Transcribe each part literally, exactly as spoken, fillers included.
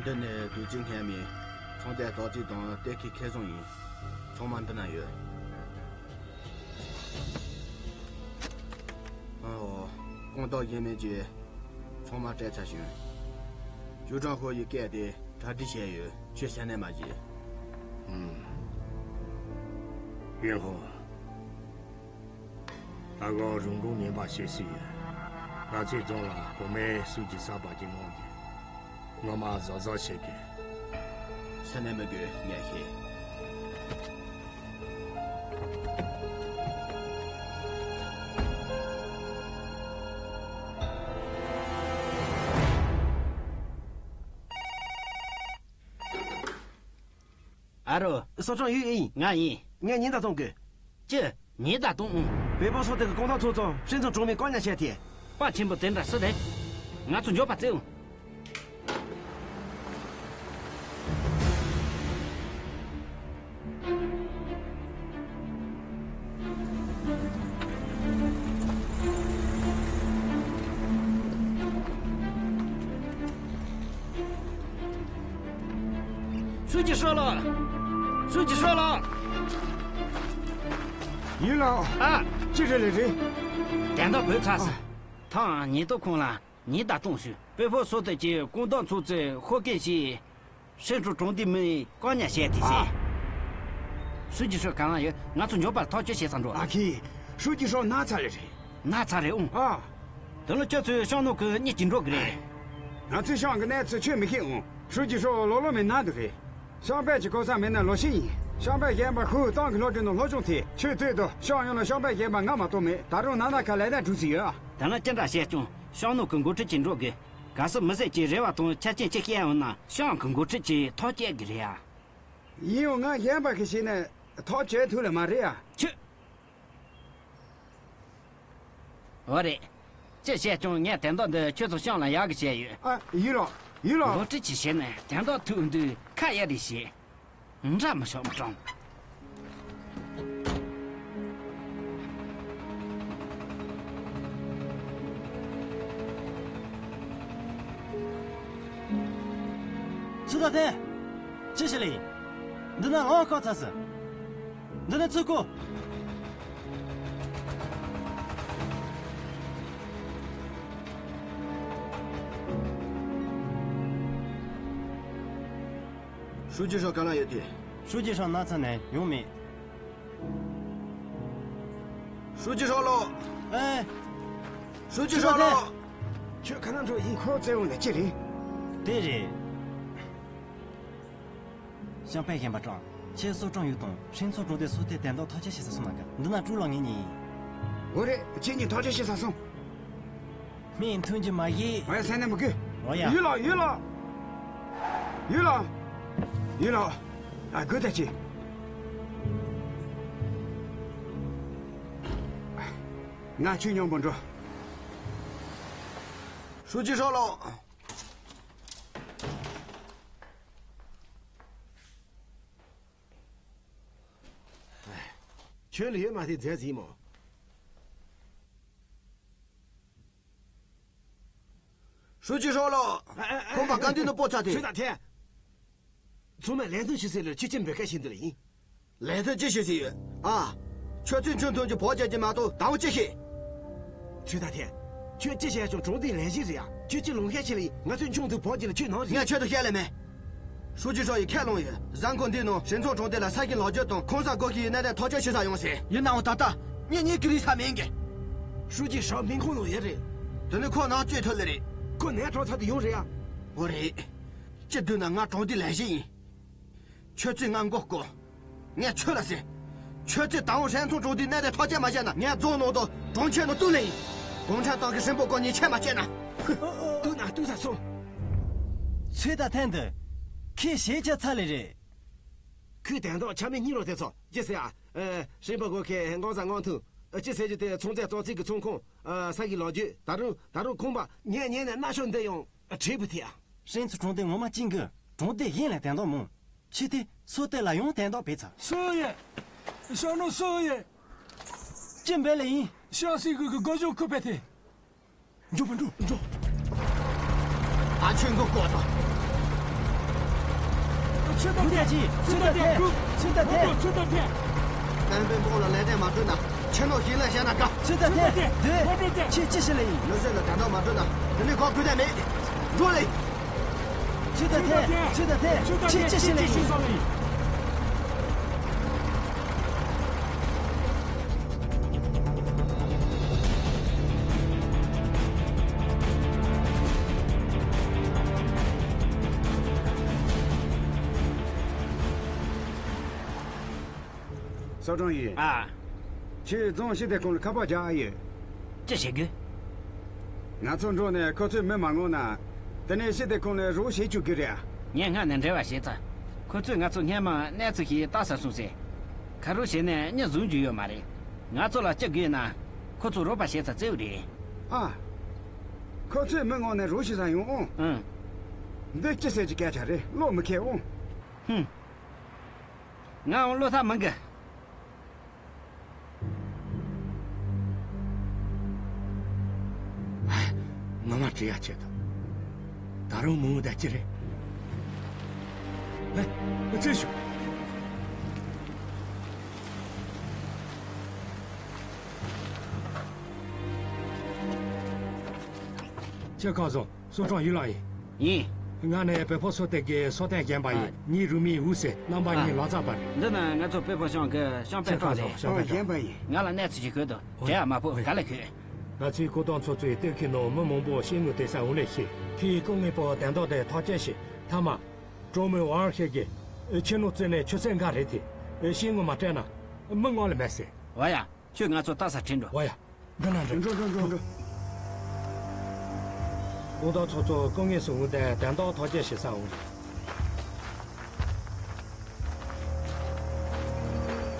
འདི་ནི་དུས་ཚོད་སྔ་མའི་ཚོང་རྫས་བཙོག་རྫས་དང་གཏེར་ཁའི་ཁེ་བཟང་ཡིན། ཚང་མ་འདི་ན་ཡོད། ཨོ། དཀོན་ཐང་གཞན་མིན་གྱི་ཚང་མ་སྤྲད་ཚར་བྱུང་། ཅུའུ་ཀྲང་ཧོ་ཡི་སྐད་དེ་གྲ་སྒྲིག་བྱས་ཡོད། ཁྱོད་ཞལ་ནས་མ་བཞེས། ཨུམ། ཡོན་ཧོ། ད་ག་རུང་དགོངས་ངན་པ་བྱེད་སྲིད་ཡོད། ང་ཚོའི་རྫོང་ལ་བུ་མོའི་སུ་ཇི་ས་པ་གྱི་ངོ་གི་ངོ་མ་བཟོ་བཟོ་བྱེད་དགོས། ས་གནས་མི་དགོས་ངས་ཤེས། ཨ་རོ། སོ་ཀྲང་ཡུས་ཨིན། ང་ཡིན། ངས་ཉེན་བརྡ་གཏོང་དགོས། ཅི། ཉེན་བརྡ་གཏོང་ཨང་། བོད་པ་ཚོ་དེ་གི་ཀོང་ཐང་ཚོ་ཚང་ཧྲེང་ཚོ་གྲོང་མི་བཀག་ཉར་བྱས་ཏེ། པ་ཆེན་པོ་དེ་འདྲ་སུ་རེད། ང་ཚོ་འགྱོད་པ་བརྩི་ཨང་། ཧྲུའུ་ཅི་ཧྲོ་ལགས། ཧྲུའུ་ཅི་ཧྲོ་ལགས། ཡུས་ལགས། ཨ། ཅི་རེད་ལེ་རེད། དན་རྟགས་བོད་ཚ་ཟེར། ཐང་ཉེན་རྟོག་ཁང་ལ་ཉེན་བརྡ་གཏོང་ཞུ། བོད་པ་སོ་ཏེ་གྱི་ཀོང་ཐང་ཚོ་ཚོས་ཤོག་སྐད་བྱས། ཧྲེང་ཀྲོ་གྲོང་སྡེའི་མི་བཀག་ཉར་བྱས་ཏེ་ཟེར། ཨ། ཧྲུའུ་ཅི་ཧྲོ་ག་ལ་ཡོད། ང་ཚོ་འགྱོད་པར་ཐག་གཅོད་བྱེད་ས་འགྲོ། ཨ་ཁི། ཧྲུའུ་ཅི་ཧྲོ་ན་ཚ་ལེ་རེད། ན་ཚ་རེད་ཨང་། ཨ། དེ་ལ་ཁྱོད་ཚོས་ཤང་ནུ་གི་གཉིད་ཀྱིས་འགྲོ་གི་རེད། ང་ཚོས་ཤང་གི་གནས་ཚུལ་ཆོས་མི་ཤེས་ཨང་། ཧྲུའུ་ཅི་ཧྲོ་ལོ་ལོ་མི་ན་འདུག་རེད། ཤང་པའི་གི་གོ་ས་མི་ན་ལོ་ཤི་ཡིན། ཤང་པའི་རྒན་པ་ཧུའུ་ཏང་གི་སློབ་གྲྭའི་ནང་སློབ་སྦྱོང་ཐེབས། ཆོས་དུས་དུ་ཤང་ཡོངས་ལ་ཤང་པའི་རྒན་པ་ང་མ་གཏོགས་མེད། ད་རུང་ན་ན་ཁ་ལས་ན་འགྲོ་ཟིག་ཡོད་ཨ། དེ་ལ་ཅི་འདྲ་བཤད་ཀྱང་ཤང་ནུ་གི་འགོ་ཁྲིད་ཀྱིས་འགྲོ་གི། གལ་སྲིད་མི་ཟེར་གྱི་རེ་བ་དང་ཆ་རྐྱེན་ཅི་བཤད་ཡོང་ན་ཤང་གི་འགོ་ཁྲིད་ཀྱིས་ཐག་བཅད་གི་རེད་ཨ། ཡིན་ཡང་ང་གཞན་པ་གི་ཞིག་ནས་ཐག་བཅད་ཐུབ་ལ་མ་རེད་ཨ། ཁྱོད། འོ་རེད། ཅི་བཤད་ཀྱང་ངས་དན་རྟགས་འདི་ཁྱོད་ཚོ་ཤང་ལ་ཡག་གི་བཤད་ཡོད། ཨ། ཡུས་ལགས། ཡུས་ལགས། འགོ་ཁྲིད་ཀྱི་ཞལ་ནས་དན་རྟགས་ཐུག་དུས་ཁ་གཡར་རེ་བྱེད། འདྲ་མི་ཤོག་མི་གྲོང་། ཚུ་ད་ཐེ། ཅི་ཞིག་ལས། འདི་ན་ལོང་ཁོ་ཚ་སི། འདི་ནི་ཚུ་ཀོ། ཧྲུའུ་ཅི་ཧྲོ་ག་ལ་ཡོད་དེ། ཧྲུའུ་ཅི་ཧྲོ་ན་ཚ་ནས་ཡོང་མེད། ཧྲུའུ་ཅི་ཧྲོ་ལོ། ཨེ། ཧྲུའུ་ཅི་ཧྲོ་ལོ། ཁྱོད་ག་ན་འགྲོ་ཡིན། ཁོ་བཙལ་འོང་ནས་ཅི་རེད། དེ་རེད། ཤང་པའི་ཞན་པ་ཀྲང་། ཁྱེད་སོ་ཀྲང་ཡུས་དང་ཧྲིན་ཚོ་གྲོང་སྡེ་སོ་ཏེ་དན་རྟགས་ཐག་གཅོད་བྱེད་ས་སོང་ན་ག་འདི་ན་ཀྲུའུ་ལོ་ངེད་གཉིས་ཡིན། འོ་རེད། ཁྱེད་གཉིས་ཐག་གཅོད་བྱེད་ས་སོང་། མིག་མཐུན་གྱི་མ་གཞི། ཨོ་ཡ་སེམས་ནས་མི་དགོས། ཨོ་ཡ། ཡུས་ལགས། ཡུས་ལགས། ཡུས་ལགས། ཡུས་ལགས། ཨ་དགོས་ད་ཅི། ང་ཁྱོད་མཉམ་པོ་འགྲོ། ཧྲུའུ་ཅི་ཧྲོ་ལོ། ཁྱོད་ལ་ཡོད་མ་དེ་མཛད་ཟིན་མོ། ཧྲུའུ་ཅི་ཧྲོ་ལོ། ཁོང་པ་བཀའ་འདུན་ནི་པོ་ཚ་དེ། ཚུལ་དང་ཐལ། ཚང་མས་ལན་ཐུང་ཞིག་ཟེར་ལ་ཁྱི་ཁྱི་འབོད་སྐད་བྱེད་འདི་ལ་ཡིན། ལན་ཐུང་ཅི་ཞིག་ཟེར་ཡོད་ཨ། ཁྱོད་ཚོས་ཆུང་ཐུང་གི་བོགས་རྒྱག་གི་མ་གཏོགས་དང་པོ་ཅི་ཤེས། ཚུལ་དང་ཐལ། ཁྱོད་ཅི་བྱས་ཀྱང་གྲོང་སྡེའི་ལས་བྱེད་རེད་ཡ། ཁྱོད་ཅི་ལུང་ཤེས་ཆེ་ལ་ཡིན། ང་ཚོས་ཆུང་ཐུང་བོགས་རྒྱག་ལ་ཁྱོད་ནང་རེད། ངས་ཁྱོད་དུ་བཤད་ལེ་མེད། ཧྲུའུ་ཅི་ཧྲོ་ཡིས་ཁས་བླངས་ཡོད། གཟའ་འཁོར་འདིའི་ནང་ཧྲིན་ཚོང་གྲོང་སྡེ་ལ་ས་ཞིང་ལོག་སྤྱོད་དང་ཁང་གསར་སྒོ་ཕྱེ་ཡི་གནད་དོན་ཐག་གཅོད་བྱེད་ས་ཡོང་ཟེར། ཡིན་ནའང་ད་ལྟ་ངེད་གཉིས་ཀྱི་རིག་ས་མེད་གི། ཧྲུའུ་ཅི་ཧྲོ་སྨན་ཁང་ནང་ཡོད་རེད། དེ་ནི་ཁོ་ནང་བཅུག་ཐུབ་ལེ་རེད། ཁོ་ནས་གྲོང་ཚོ་དུ་ཡོང་རེད་ཡ། འོ་རེད། ཅི་བསྡུ་ན་ང་གྲོང་སྡེའི་ལས་བྱེད་ཡིན། ཁྱོད་ཚོས་ང་མགོ་སྐོར། ངས་ཁྱོད་ལ་ཟེར། ཁྱོད་ཚོས་ད་འོང་ཧྲན་ཚོང་གྲོང་སྡེའི་གནད་དོན་ཐག་གཅོད་མ་བྱས་ན་ངས་རྫོང་ནང་དུ་གྲོང་ཁྱེར་ནང་བཏུལ་ལེ་ཡིན། གུང་ཁྲན་ཏང་གི་སྲིན་པོ་ཀོ་གཉིས་ཆད་མ་བཅད་ན། བཏུལ་ན་བཏུལ་ས་སོང་། ཚེ་དང་ཐན་དུ། ཁོས་ཞེ་ཆ་ཚ་ལེ་རེད། ཁོས་དན་ཏོག་ཆ་མེད་གཉིས་རོ་དེ་ཚོ་ཅི་ཟེར་ཨ། སྲིན་པོ་ཀོ་ཁའི་མགོ་ཟ་མགོ་འཐུང་། ཅི་ཟེར་རྒྱུ་དེ་ཚོང་རྫས་བཙོག་ཚིག་གི་ཚོང་ཁང་། ས་གི་ལོ་རྒྱུས་ད་རུང་ད་རུང་ཁོང་པ་ཉན་ཉན་ནས་སྣ་ཤོར་འདི་ཡང་། ཁྲེས་པོ་ཐེ་ཨ། ཧྲེང་ཚོ་གྲོང་སྡེ་ངོ་མ་ཅིང་གི་གྲོང་སྡེ་གཞན་ལས་དན་ཏོག་མང་། ཆི་ཏི་སོ་ཏེ་ལ་ཡང་དན་ཏོག་བེད་ཚ། སུ་ཡེ། ཤང་ནུ་སུ་ཡེ། ཅི་འབད་ལེ་ཡིན། ཤང་སི་གུ་གི་སྒོ་ཇོ་ཁུ་པེ་ཐེ། འགྲོ་མི་འགྲོ་འགྲོ། ཨ་ཆོས་མགོ་སྐོར་དང་། ཆུ་དང་ཐལ། ཆུ་དང་ཐལ། ཆུ་དང་ཐལ། ཆུ་དང་ཐལ། བསྟན་པའི་དམག་ལ་ལན་འདེབས་མ་སྤྲོད་ན། ཁྱེད་ནོར་ཞིག་ལ་བཞག་ན་དགའ། ཆུ་དང་ཐལ། ཆུ་དང་ཐལ། ཁྱེད་ཅི་ཞིག་ལ་ཡིན། མི་སེར་ལ་དྲན་རྟོག་མ་སྤྲོད་ན། དེ་ནི་ཁོ་དགོས་དོན་མེད། འགྲོ་ལེ། ཆུ་དང་ཐལ། ཆུ་དང་ཐལ། ཁྱེད་ཅི་ཞིག་ལ་ཡིན། སོ་ཀྲང་ཡི། ཨ། ཁྱོད་རྫོང་སྤྱི་བདེ་ཁང་ལ་ཁ་པར་རྒྱག་ཨ་ཡོད། ཅི་བྱེད་དགོས། ང་ཚོ་འགྲོ་ནས་ཁོ་ཚོས་མི་མ་དངོས་ན། དེ་ནས་སྤྱི་བདེ་ཁང་ལ་རོགས་བྱེད་བཅུག་གི་རེད་ཨ། ངས་སྔ་ནས་འབྲེལ་བ་བྱས་ཚར། ཁོ་ཚོས་ང་ཚོ་སྔས་མ་གནས་ཚུལ་ཞིག་བལྟ་ས་སོང་ཟེར། ག་རེ་བྱས་ནས་མྱི་བཟུང་རྒྱུ་ཡོད་མ་རེད། ང་ཚོ་ལ་ཅི་དགོས་ན། ཁོ་ཚོ་རོགས་པ་བྱེད་ས་གཙོ་བོ་རེད། ཨ། ཁོ་ཚོས་མི་མངགས་ནས་རོགས་བྱེད་ས་ཡོང་ཨང་། ཨང་། འདི་ཅི་ཟེར་གྱི་སྐད་ཆ་རེད། བློ་མི་ཁེལ་ཨང་། ཧུམ། ང་འོང་བློ་ཐག་མི་འགི། ངོ་མ་བྲིས་ཡ་ཆེད་དུ། ད་རུང་མང་བོ་ད་ཅི་རེད། ཨེ། ཨེ། ཚེ་ཞུ། ཁྱེད་ཁ་སོང་། སོ་ཀྲང་ཡུས་ལགས་ཡིན། ཡིན། ང་ནི་བོད་ཕོ་སོ་ཏེ་གི་སོ་ཏན་རྒན་པ་ཡིན། ཨ། ངའི་རུ་མིང་ཝུ་ཟེར། རྣམ་པ། ཨ། གཉིས་ལོ་ཙཱ་བ་རེད། འདི་ནི་ང་ཚོ་བོད་ཕོ་ཤང་གི་ཤང་པའི་ཁང་རེད། ཤང་པའི་ཁང་། རྒན་པ་ཡིན། ང་ལ་གནས་ཚུལ་ཞིག་ཤོད་དང་། ཨོ། བྲེལ་བ་མ་ཕོད། ཨོ། ག་ལ་ཁོད། ང་ཚོའི་སྐུ་ཐང་ཚོགས་གཙོའི་སྟོད་ཁའི་ནང་མི་མང་པོ་ཤིང་ནུ་དེ་ས་འོང་ལས་ཤི། ཁིའི་སྐུ་ངོའི་པོ་དན་ཐོག་དེ་ཐག་བཅད་ཤི། ཐ་མ། གྲོགས་མོའི་ཝང་ཧེ་གི་ཁྱི་ནུ་བཙོས་ནས་ཆུ་ཚན་འགའ་རེད་དེ། ཤིང་ངོ་མ་སྤྲད་ན། མི་ངོ་ལ་མེད་ཟེར། བ་ཡ། ཁྱོད་ང་ཚོ་ལྟ་ས་ཁྲིད་འགྲོ། བ་ཡ། འགྲོ་ན་འགྲོ། འགྲོ་འགྲོ་འགྲོ་འགྲོ། སྐུ་ཐང་ཚོགས་གཙོ་སྐུ་ངལ་སོང་ངུ་དེ་དན་ཐོག་ཐག་བཅད་ཤི་ས་འོང་།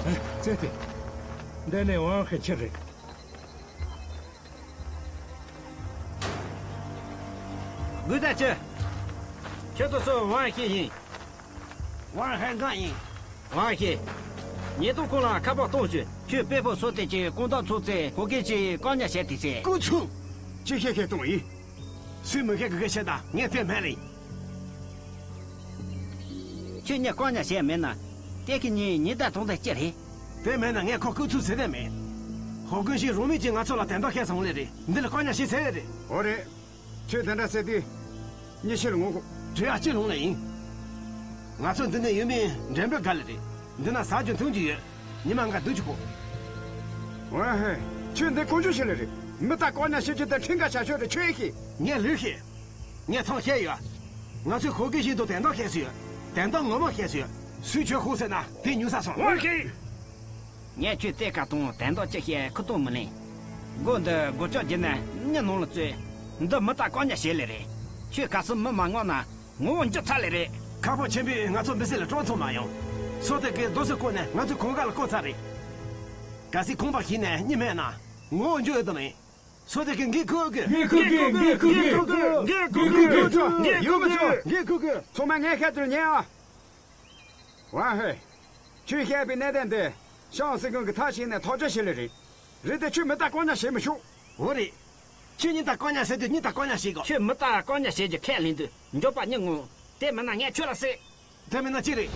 ཨེ། ཙེ་ཙེ། འདི་ནས་ཝང་ཧེ་ཁྱི་རེད། དགོས་དག་ཅི། ཁྱོད་ཚོ་སུ། ཝང་ཧེ་ཡིན། ཝང་ཧེ་ང་ཡིན། ཝང་ཧེ། ཉེས་རྡུང་ཁོང་ལ་ཁ་པར་གཏོང་བྱོས། ཁྱོད་པེ་ཕོ་སོ་ཏེ་གྱི་སྐུ་ཐང་ཚོགས་གཙོས་ཧོ་གེ་ཅི་བཀག་ཉར་བྱས་ཏེ་ཟེར། སྐུ་ཚུགས། ཅི་ཤེས་ཤེས་གཏོང་ཡིན། སུས་མི་ཤེས་གི་གི་བཤད་ད། ངས་དེ་མེད་ལ་ཡིན། ཁྱོད་ངས་བཀག་ཉར་བྱས་མེད་ན། ཏེ་ཁི་གཉིས་ཉེས་རྡུང་གཏོང་དེ་ཅི་རེད། དེ་མེད་ན་ངས་ཁོ་སྐུ་ཚུགས་ཟེར་དེ་མེད། ཧོ་གོན་ཞིག་རང་མོས་ཀྱིས་ང་ཚོ་ལ་དན་རྟགས་བཤད་སོང་ལེ་རེད། འདི་ལ་བཀག་ཉར་བྱེད་ཟེར་རེད། འོ་རེད། ཁྱོད་དེ་འདྲ་ཟེར་དུས། མྱི་ཕྱིར་འོང་གོ། བྲེལ་བ་ཅི་ལོང་ལེ་ཡིན། ང་ཚོ་འདི་ནས་ཡོད་མིན་འགྲེམས་སྤེལ་ག་ལེ་རེད། འདི་ན་ཟ་རྒྱུ་འཐུང་རྒྱུ་ཡོད། ཉི་མ་ལྔ་སྡོད་རྒྱུ་གོ། ཝེ་ཧེ། ཁྱོད་འདི་དཀོན་མཆོག་ཞིག་ལེ་རེད། མི་རྟག་བཀག་ཉར་བྱེད་རྒྱུ་དེ་ཁྲིམས་འགལ་བྱ་སྤྱོད་རེད། ཁྱོད་ཤེས། ངས་ལོས་ཤེས། ངས་ཐང་བཤད་ཡོད། ང་ཚོས་ཧོ་གི་ཞིག་ཏུ་དན་རྟགས་བཤད་སྲོལ་ཡོད། དན་རྟགས་ངོ་མ་བཤད་སྲོལ་ཡོད། སུས་ཁྱོད་ཤོག་ཟེར་ན་དེ་ཉུང་ས་སོང་། ཝེ་ཧེ། ངས་ཁྱོད་གཏད་ཁ་གཏོང་། དན་རྟགས་ཅི་བཤད་ཁུ་གཏོང་མི་ལེན། སྒོ་འདི་སྒོ་ལྕགས་བརྒྱབ་ནས་མྱི་ནང་ལ་བཙོས། འདི་མི་རྟག་བཀག་ཉར་བྱེད་ལེ་རེད། ཁྱོད་གལ་སྲིད་མི་མ་མངགས་ན་ངོ་བོ་འགྱུར་ཚར་ལེ་རེད། ཁ་པོ་ཆེན་པོས་ང་ཚོ་མི་སེར་ལ་སྤྲོ་ཚོང་མ་ཡོང་། སོ་ཏེ་གིས་རྡོ་སོལ་བརྐོས་ནས་ང་ཚོའི་གོང་ཁ་ལ་བརྐོས་ཚར་རེད། གལ་སྲིད་ཁང་པ་ཞིག་ནས་མྱི་མེད་ན་ངོ་བོ་འགྱུར་ཡོད་དམ་མེད། སོ་ཏེ་གིས་འགན་འཁུར་དགོས། འགན་འཁུར་དགོས། འགན་འཁུར་དགོས། འགན་འཁུར་དགོས། ཡོད་མ་ཆོག་འགན་འཁུར་དགོས། ཚང་མས་ངས་བཤད་དོན་ཉན་ཨ། ཝང་ཧེ། ཁྱོས་བཤད་པའི་གནད་དོན་དེ་ཤང་སྲིད་གཞུང་གིས་ཐག་བཅད་ནས་ཐག་གཅོད་བྱེད་ལེ་རེད། རེད་དེ་ཁྱོས་མི་རྟག་བཀག་ཉར་བྱེད་མི་ཆོག་འོ་རེད། ཁྱོས་མྱི་རྟག་བཀག་ཉར་བྱེད་དུས་མྱི་རྟག་བཀག་ཉར་བྱེད་དགོས། ཁྱོས་མི་རྟག་བཀག་ཉར་བྱེད་རྒྱུ་ཁས་ལེན་དུས་མགྱོགས་པ་མྱི་ངོ་། དེ་མིན་ན་ངས་ཁྱོད་ལ་གསོད། དེ་མིན་ན་ཅི་རེད།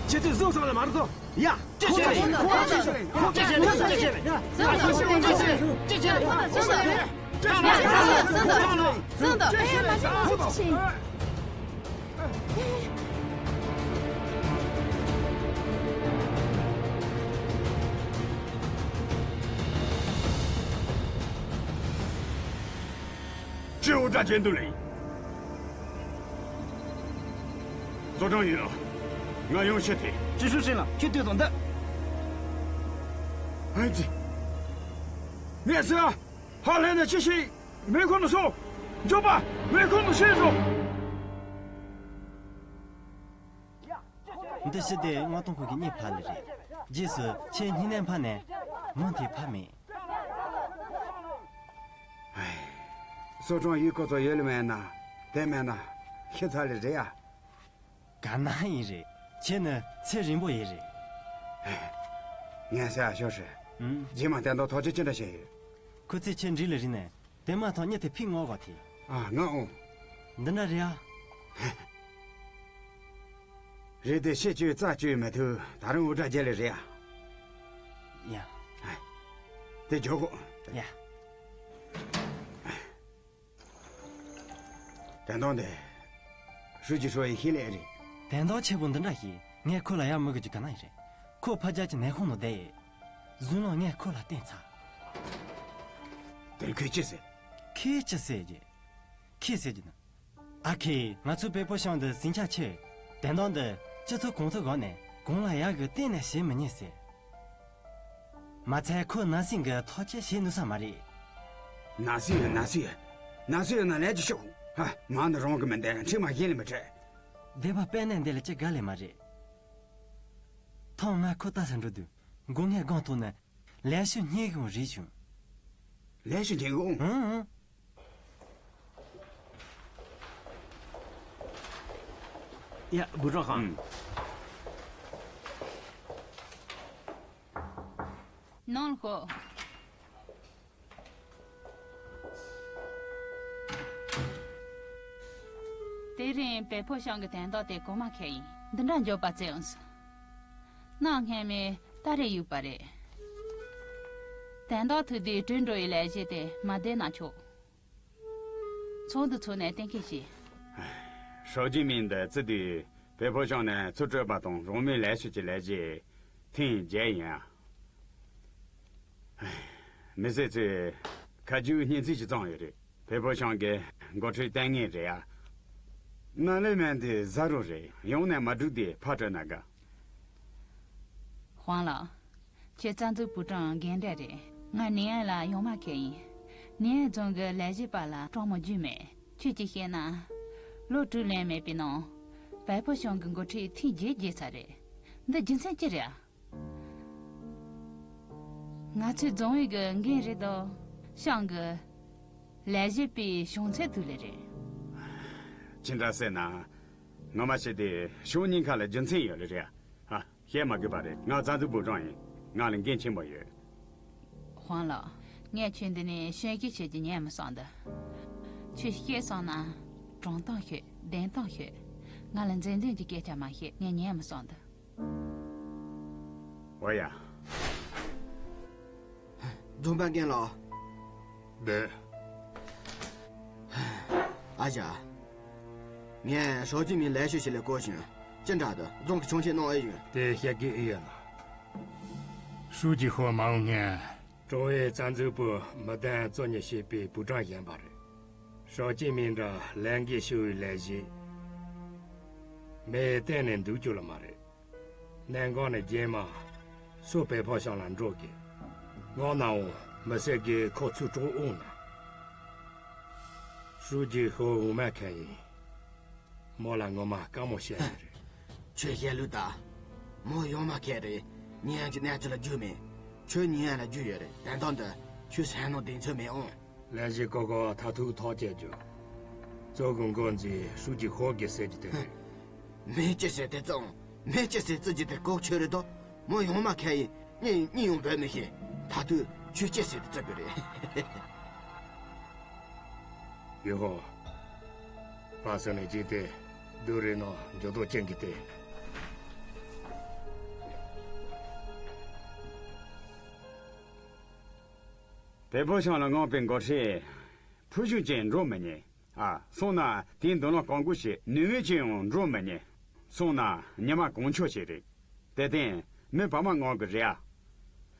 ཁྱེད་ཚོས་བཟུང་སོང་ལེ་མ་རེད་དོ། ཡ། ཅི་བྱེད་ལེ། ཁོང་ཅི་བྱེད་ལེ། ཁོང་ཅི་བྱེད་ལེ། ཁོང་ཅི་བྱེད་ལེ། ཁོང་ཅི་བྱེད་ལེ། ཅི་བྱེད་ལེ། ཁོང་ཅི་བྱེད་ལེ། ཅི་བྱེད་ལེ། ཁོང་ཅི་བྱེད་ལེ། ཅི་བྱེད་ལེ། ཁོང་ཅི་བྱེད་ལེ། ཅི་བྱེད་ལེ། ཁོང་ཅི་བྱེད་ལེ། ཅི་འུར་སྒྲ་བྱེད་འདུག་ལེ། ཙོ་ཀྲང་ཡིན་ལ། ང་ཡང་ཤི་ཐེ། ཅི་ཞུ་ཤེས་ལ་ཁྱོད་ལྟོས་དང་འདི། ཨ་ཙི། ངས་ཟེར། ཧ་ལས་ནས་ཅི་ཞིག་མེ་འཁོར་ནང་སོང་། མགྱོགས་པ། མེ་འཁོར་ནང་ཤེས་སོང་། འདི་ཤི་དེ་མངགས་གཏོང་ཁང་གི་གཉེར་ཕར་ལ་རེད། རྗེས་སུ་ཁྱེད་སྨྱུང་གནས་ཕར་ནས་མུ་མཐུད་ཕར་མེད། ཧེ། སོ་ཀྲང་ཡུས་ཁོ་ཚོ་ཡོད་ལེ་མེད་ན། དེ་མེད་ན་ཤི་ཚར་ལེ་རེད་ཡ། ག་ན་ཡིན་རེད། ཁྱེད་ནི་ཚེ་རིང་པོ་ཡིན་རེད། ངས་ཟེར་ཡ་ཤོར་ཧྲི། ཨུམ། རྗེས་མ་དན་ཐོག་ཐག་གཅོད་ཅི་འདྲ་བྱས་ཡོད། ཁོ་ཚོས་ཁྱེད་འགྲིག་ལེ་རིང་ནས། དེ་མ་ཐག་མྱི་དེ་ཕིག་སྔོག་གོ་ཐི། ཨ། ང་འོང་། འདི་འདྲ་རེད་ཨ། རེད་དེ་ཤེད་བཅོས་རྩ་བཅོས་མི་ཐུབ། ད་རུང་འུར་སྒྲ་རྒྱག་ལེ་རེད་ཡ། ཡ། དེ་འཇོག་གོ། ཡ། དན་ཏོང་དེ། ཧྲུའུ་ཅི་ཧྲོ་ཡི་ཤེས་ལས་རེད། དན་ཏོང་ཆེ་པོ་འདི་འདྲ་ཞིག་ངས་ཁོ་ལ་ཡར་མི་དགོས་ཀྱི་ག་ན་ཡིན་རེད། ཁོ་ཕ་རྒྱལ་གྱི་ནད་ཁོང་ནང་བསྡད་ཡོད། གཟུགས་ལོག་ངས་ཁོ་ལ་བསྟན་ཚར། དེར་ཁོས་ཅི་ཟེར། ཁོས་ཅི་ཟེར་གྱི། ཁོས་ཟེར་གྱི་ན། ཨ་ཁེ། ང་ཚོའི་པེ་པོ་ཤང་འདི་ཟིང་ཆ་ཆེ། དན་ཏོང་འདི་སྤྱི་ཚོགས་གོང་ཚོ་སྒང་ནས་གང་ལ་ཡག་གི་གཏན་ནས་བྱེད་མི་ཉན་ཟེར། མ་ཚད་ཁོ་ན་སིང་གི་ཐག་གཅོད་བྱེད་ནུས་ས་མ་རེད། ན་སིང་ཡོད། ན་སིང་ཡོད། ན་སིང་ཡོད་ན་ལས་ཀྱི་ཤོག་ཧ། མ་ནི་རང་གི་མི་འདས་ཁྲིམས་མ་གཞན་ལས་མི་འཕྲད། སྡེ་པ་དཔལ་ནས་འདི་ལ་ཅི་དགའ་ལས་མ་རེད། ཐོག་ང་ཁོ་ལྟ་ས་འགྲོ་དུས་མགོ་ངས་སྒང་ཐོག་ནས་ལས་ཤོ་སྙེག་གི་རེད་བྱུང་། ལས་ཤོ་སྙེག་གི་འོང་། ཨང་ཨང་། ཡ། བུ་ཀྲང་ཧང་། ནང་ལ་ཤོག་དེ་རིང་བལ་ཕོ་ཤང་གི་དན་ཏོང་དེ་གོང་མ་ཁེ་ཡིན། འདི་འདྲ་མགྱོགས་པ་བཙལ་འོང་ཟེར། གནའ་སྔ་མོའི་ཏཱ་རེ་ཡུག་པ་རེད། དན་ཏོང་ཐུག་དུས་བྲོས་འགྲོ་བའི་ལས་གཞི་དེ་མ་བསྡད་ན་ཆོག་ཚོགས་འདུ་ཚོགས་ནས་གཏན་འཁེལ་བྱས། ཧྲའོ་ཅི་མིན་འདི་བརྩི་དུས་བལ་ཕོ་ཤང་ནས་ཚུར་སྤྲོད་པ་དང་རང་མོས་ལས་ཞུ་གྱི་ལས་གཞི་ཐེངས་བརྒྱད་ཡིན་ཨ། མི་སེར་ཚོས་ཁ་རྒྱུག་སྙན་ཚིག་ཅིག་བརྩམས་ཡོད་རེད། བལ་ཕོ་ཤང་གི་འགོ་ཁྲིད་ལྟས་ངན་རེད་ཨ། ནང་ལས་མེད་འདི་ཟ་རོ་རེད། ཡང་ནས་མ་འགྲིག་དེ་ཕར་སྤྲོད་ན་དགའ། ཧོང་ལགས། ཁྱེད་རྩ་འཛུགས་པུའུ་ཀྲང་རྒན་གྲས་རེད། ང་ནིང་ཨན་ལ་ཡོང་མ་ཁེལ་ཡིན། ནིང་ཨན་རྫོང་གི་ལས་བྱེད་པ་ལ་སྤྲང་མོ་རྒྱུས་མེད། ཁྱོད་ཀྱིས་བཤད་ན། ལོ་དྲུག་ལོན་མེད་པའི་ནང་། བལ་ཕོ་ཤང་གི་འགོ་ཁྲིད་ཐེངས་བརྒྱད་བརྗེད་ཚར་རེད། འདི་རྒྱུ་མཚན་ཅི་རེད་ཨ། ང་ཚོའི་རྫོང་ཨུད་ཀྱི་འགན་རེད་དོ། ཤང་གི་ལས་བྱེད་པའི་བྱང་ཚད་དུ་ལས་རེད། ཅི་འདྲ་ཟེར་ན། ངོ་མ་བཤད་དེ་ཤང་གཉིས་ཀ་ལ་རྒྱུ་མཚན་ཡོད་ལེ་རེད་ཨ། བཤད་མ་དགོས་པ་རེད། ང་རྩ་འཛུགས་པུའུ་ཀྲང་ཡིན། ང་ལ་འགན་ཆེན་པོ་ཡོད། ཧོང་ལགས། ངས་ཁྱོད་འདི་ནས་གཤོན་གཞི་བྱེད་ཀྱི་ཉན་མི་སོང་འདི། ཁྱོད་བཤད་སོང་ན། དྲང་གཏམ་ཤོད། བདེན་གཏམ་ཤོད། ང་ལ་འཛེམ་འཛེམ་གྱི་སྐད་ཆ་མ་བཤད། ངས་ཉན་མི་སོང་འདི། འོ་ཡ། རྫོང་དཔོན་རྒན་ལགས། འདི། ཨ་ཅག་ངས་ཧྲོ་ཅི་མིན་ལས་ཤོད་ཞིག་ལས་གོ་བྱུང་། ཅི་འདྲ་འདུག་རྫོང་གི་ཆུང་ཆེ་གནང་ཨེ་ཡོད། དེ་བཤད་གི་ཨེ་ཡོད་ན། ཧྲུའུ་ཅི་ཧོ་མ་འོངས་སྔོན། ཀྲོང་ཨེ་རྩ་འཛུགས་པུའུ་མི་དོན་གཙོ་གཉེར་བྱེད་པའི་པུའུ་ཀྲང་གཞོན་པ་རེད། ཧྲོ་ཅི་མིན་འདྲ་ལས་འགན་ཞུ་བའི་ལས་གཞི། མི་གཏན་ནས་འདུག་རྒྱུ་ལ་མ་རེད། གནས་འགག་ནས་རྗེས་མ་སུ་བལ་ཕོ་ཤང་ལ་འགྲོ་གི། ངག་ནའང་མི་སེར་གྱིས་ཁོ་ཚུར་དཀྲོག་འོང་ན། ཧྲུའུ་ཅི་ཧོ་འོ་མ་ཁེལ་ཡིན། མོ་ལ་ངོ་མ་དཀའ་མོ་བཤད་ཡོད་རེད། ཁྱོད་བཤད་ལུགས་ད། མོ་ཡོང་མ་ཁེལ་རེད། ཉི་ཡན་གྱི་གནས་ཚུལ་ལ་རྒྱུས་མེད། ཁྱོད་ཉི་ཡན་ལ་རྒྱུས་ཡོད་རེད། དོན་དག་འདི་ཁྱོད་སེམས་ནང་གདེང་ཚོད་མེད་འོང་། ལས་གཞི་ཀོ་ཀོ་མཐར་ཐུག་ཐག་བཅད་རྒྱུ། གཙོ་གི་འགོ་འཛིན་ཧྲུའུ་ཅི་ཧོ་གིས་ཟེར་རྒྱུ་དེ་རེད། མི་ཅི་ཟེར་དེ་བཙོང་། མི་ཅི་ཟེར་བརྩི་རྒྱུ་དེ་ལྐོག་ཆོས་རེད་དོ། མོ་ཡོང་མ་ཁེལ་ཡིན། གཉིད་གཉིད་ཡང་སྦོས་མི་ཤེས། མཐར་ཐུག་ཁྱོད་ཅི་ཟེར་དེ་བརྩི་དགོས་རེད། ཡུ་ཧོ། ཕ་སོ་ནས་ཅི་སྟེ་བདུད་རེ་ནང་འགྱུར་ལྡོག་ཅན་གྱི་སྟེ། བལ་པོ་ཤང་ལ་མངགས་པའི་འགོ་ཁྲིད་ཕུལ་བྱུང་ཅན་འགྲོ་མི་ཉན། ཨ། སོང་ན་དེའི་མདུན་ལམ་བཀག་འགོག་བྱེད་ནུས་མེད་ཅན་ཡང་འགྲོ་མི་ཉན། སོང་ན་ཉི་མ་གང་ཆོག་ཞིག་རེད། དེ་སྟེང་མི་བར་མ་མངགས་གི་རེད་ཨ།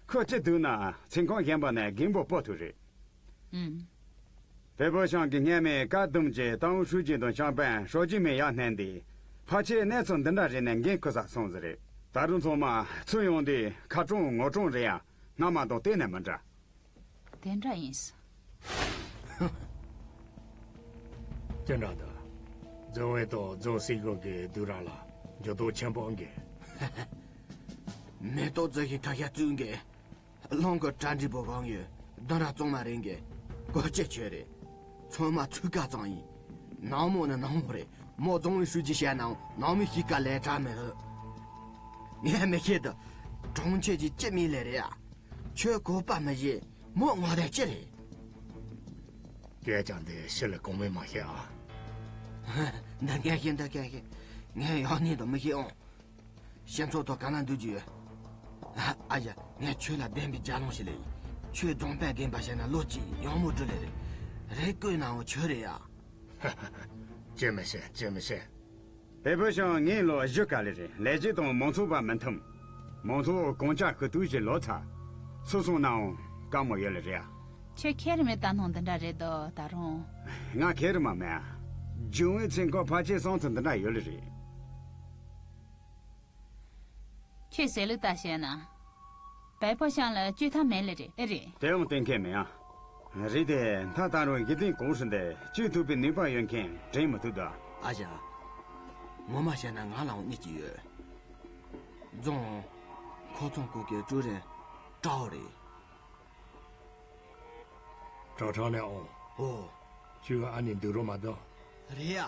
ཁོ་ཅི་འདུག་ན་ཚིག་ཁང་གཞན་པ་ནས་རྒན་པོ་སྤོ་ཐུབ་རེད། ཨུམ། བལ་པོ་ཤང་གི་སྔ་མའི་བཀའ་གདམས་ཀྱི་ཏང་ཧྲུའུ་ཅི་དང་ཤང་པན་ཧྲོ་ཅི་མེ་ཡར་བསྣན་ཏེ། ཕལ་ཆེར་གནས་ཚུལ་འདི་འདྲ་རེད་ནས་འགན་ཁུར་ས་སོང་ཟིག་རེད། ད་རུང་ཚང་མ་ཚུར་ཡོང་དུས་ཁ་གྲང་ངོ་གྲང་རེད་ཡ། སྔ་མ་དང་གཏན་ནས་མི་འདྲ། དེ་འདྲ་ཡིན། ཅི་འདྲ་འདུག་རྫོང་དབུས་དང་རྫོང་སྲིད་གཞུང་གི་བདུད་ར་ལ་འགྱུར་ལྡོག་ཆེན་པོ་འགའ། མེ་ཏོག་རྫི་ཤིང་ཁྲ་ཤ་བཙུགས་འགའ། རླུང་གི་གྲ་འགྲིག་པོ་གང་ཡོད་བདུད་ར་གཙང་མ་རེད་འགའ། གོ་ཅི་ཆོད་རེད། ཚང་མ་ཚུགས་ཀ་གཙང་ཡིན། ནང་མོ་ནི་ནང་མོ་རེད། མོ་རྫོང་དབུས་ཧྲུའུ་ཅི་བཤད་ནའང་ནང་མི་ཤི་ཀ་ལས་གྲ་མི་འོས། ངས་མི་ཤེས་དུ། གྲོང་ཁྱེར་གྱི་སྤྱི་མི་ལས་རེད་ཡ། ཁྱོད་གོ་པ་མི་བཞེས། མོ་ངོ་དེ་ཅི་རེད། སྐད་ཆ་འདི་ཕྱི་ལ་གང་མེད་མ་བཤད་ཨ། འདི་སྐད་ཤེས་འདི་སྐད་ཤེས། ངས་ཡག་ནི་དུ་མི་ཤེས་ཨང་། སྤྱི་ཚོགས་ཐོག་ག་ན་འདུག་རྒྱུ་ཡོད། ཨ་ཨ་ཡ། ངས་ཁྱོད་ལ་བདེན་པའི་རྒྱལ་ལོངས་ཤིག་ལས་ཡིན། ཁྱོད་རྫོང་དཔོན་རྒན་པ་བྱས་ན་ལོ་གཅིག་ཡང་མོ་འགྲོ་ལེ་རེད། རེ་བསྐོས་ནའང་ཆོས་རེད་ཡ། ཅི་མི་ཤེས། ཅི་མི་ཤེས། བལ་པོ་ཤང་ངའི་ལོ་བཞི་ག་ལེ་རེད། ལས་བྱེད་དང་མང་ཚོགས་བར་མི་མཐུན། མང་ཚོགས་གང་ཅག་ཤི་དུས་ཀྱི་ལོ་ཚ། སུ་སོང་ནའང་དཀའ་མོ་ཡོད་ལེ་རེད། ཁྱོད་ཁེར་མི་ལྟ་སྣང་འདི་འདྲ་རེད་དོ་ད་རུང་། ང་ཁེར་མ་མེད། རྒྱུ་བའི་ཚེ་འཁོར་ཕལ་ཆེར་སོང་ཚུལ་འདི་འདྲ་ཡོད་ལེ་རེད། ཁྱོད་ཟེར་ལུགས་ལྟ་བཤད་ན། བལ་པོ་ཤང་ལ་བཅོས་ཐབས་མེད་ལེ་རེད། ཨེ་རེད། དེའང་གཏན་འཁེལ་མེད་ཨ། རེད་དེ་ད་ད་རུང་དགེ་ལྡན་གོང་ཧྲུལ་འདི་བཅོས་ཐུབ་པའི་ནུས་པ་ཡོད་མཁན་དྲན་མི་ཐུབ་ད། ཨ་ཅག་ངོ་མ་བཤད་ན་ང་ལའང་གཉིས་ཀྱི་ཡོད། རྫོང་། མཁོ་ཚོང་ཁང་གི་ཀྲུའུ་རེན་ཀྲའོ་རེད། ཀྲའོ་ཁྲང་ལེ་ཨོ། ཨོ། ཁྱོད་ཨ་ནི་འདུག་རོགས་མ་གཏོགས། རེད་ཡ།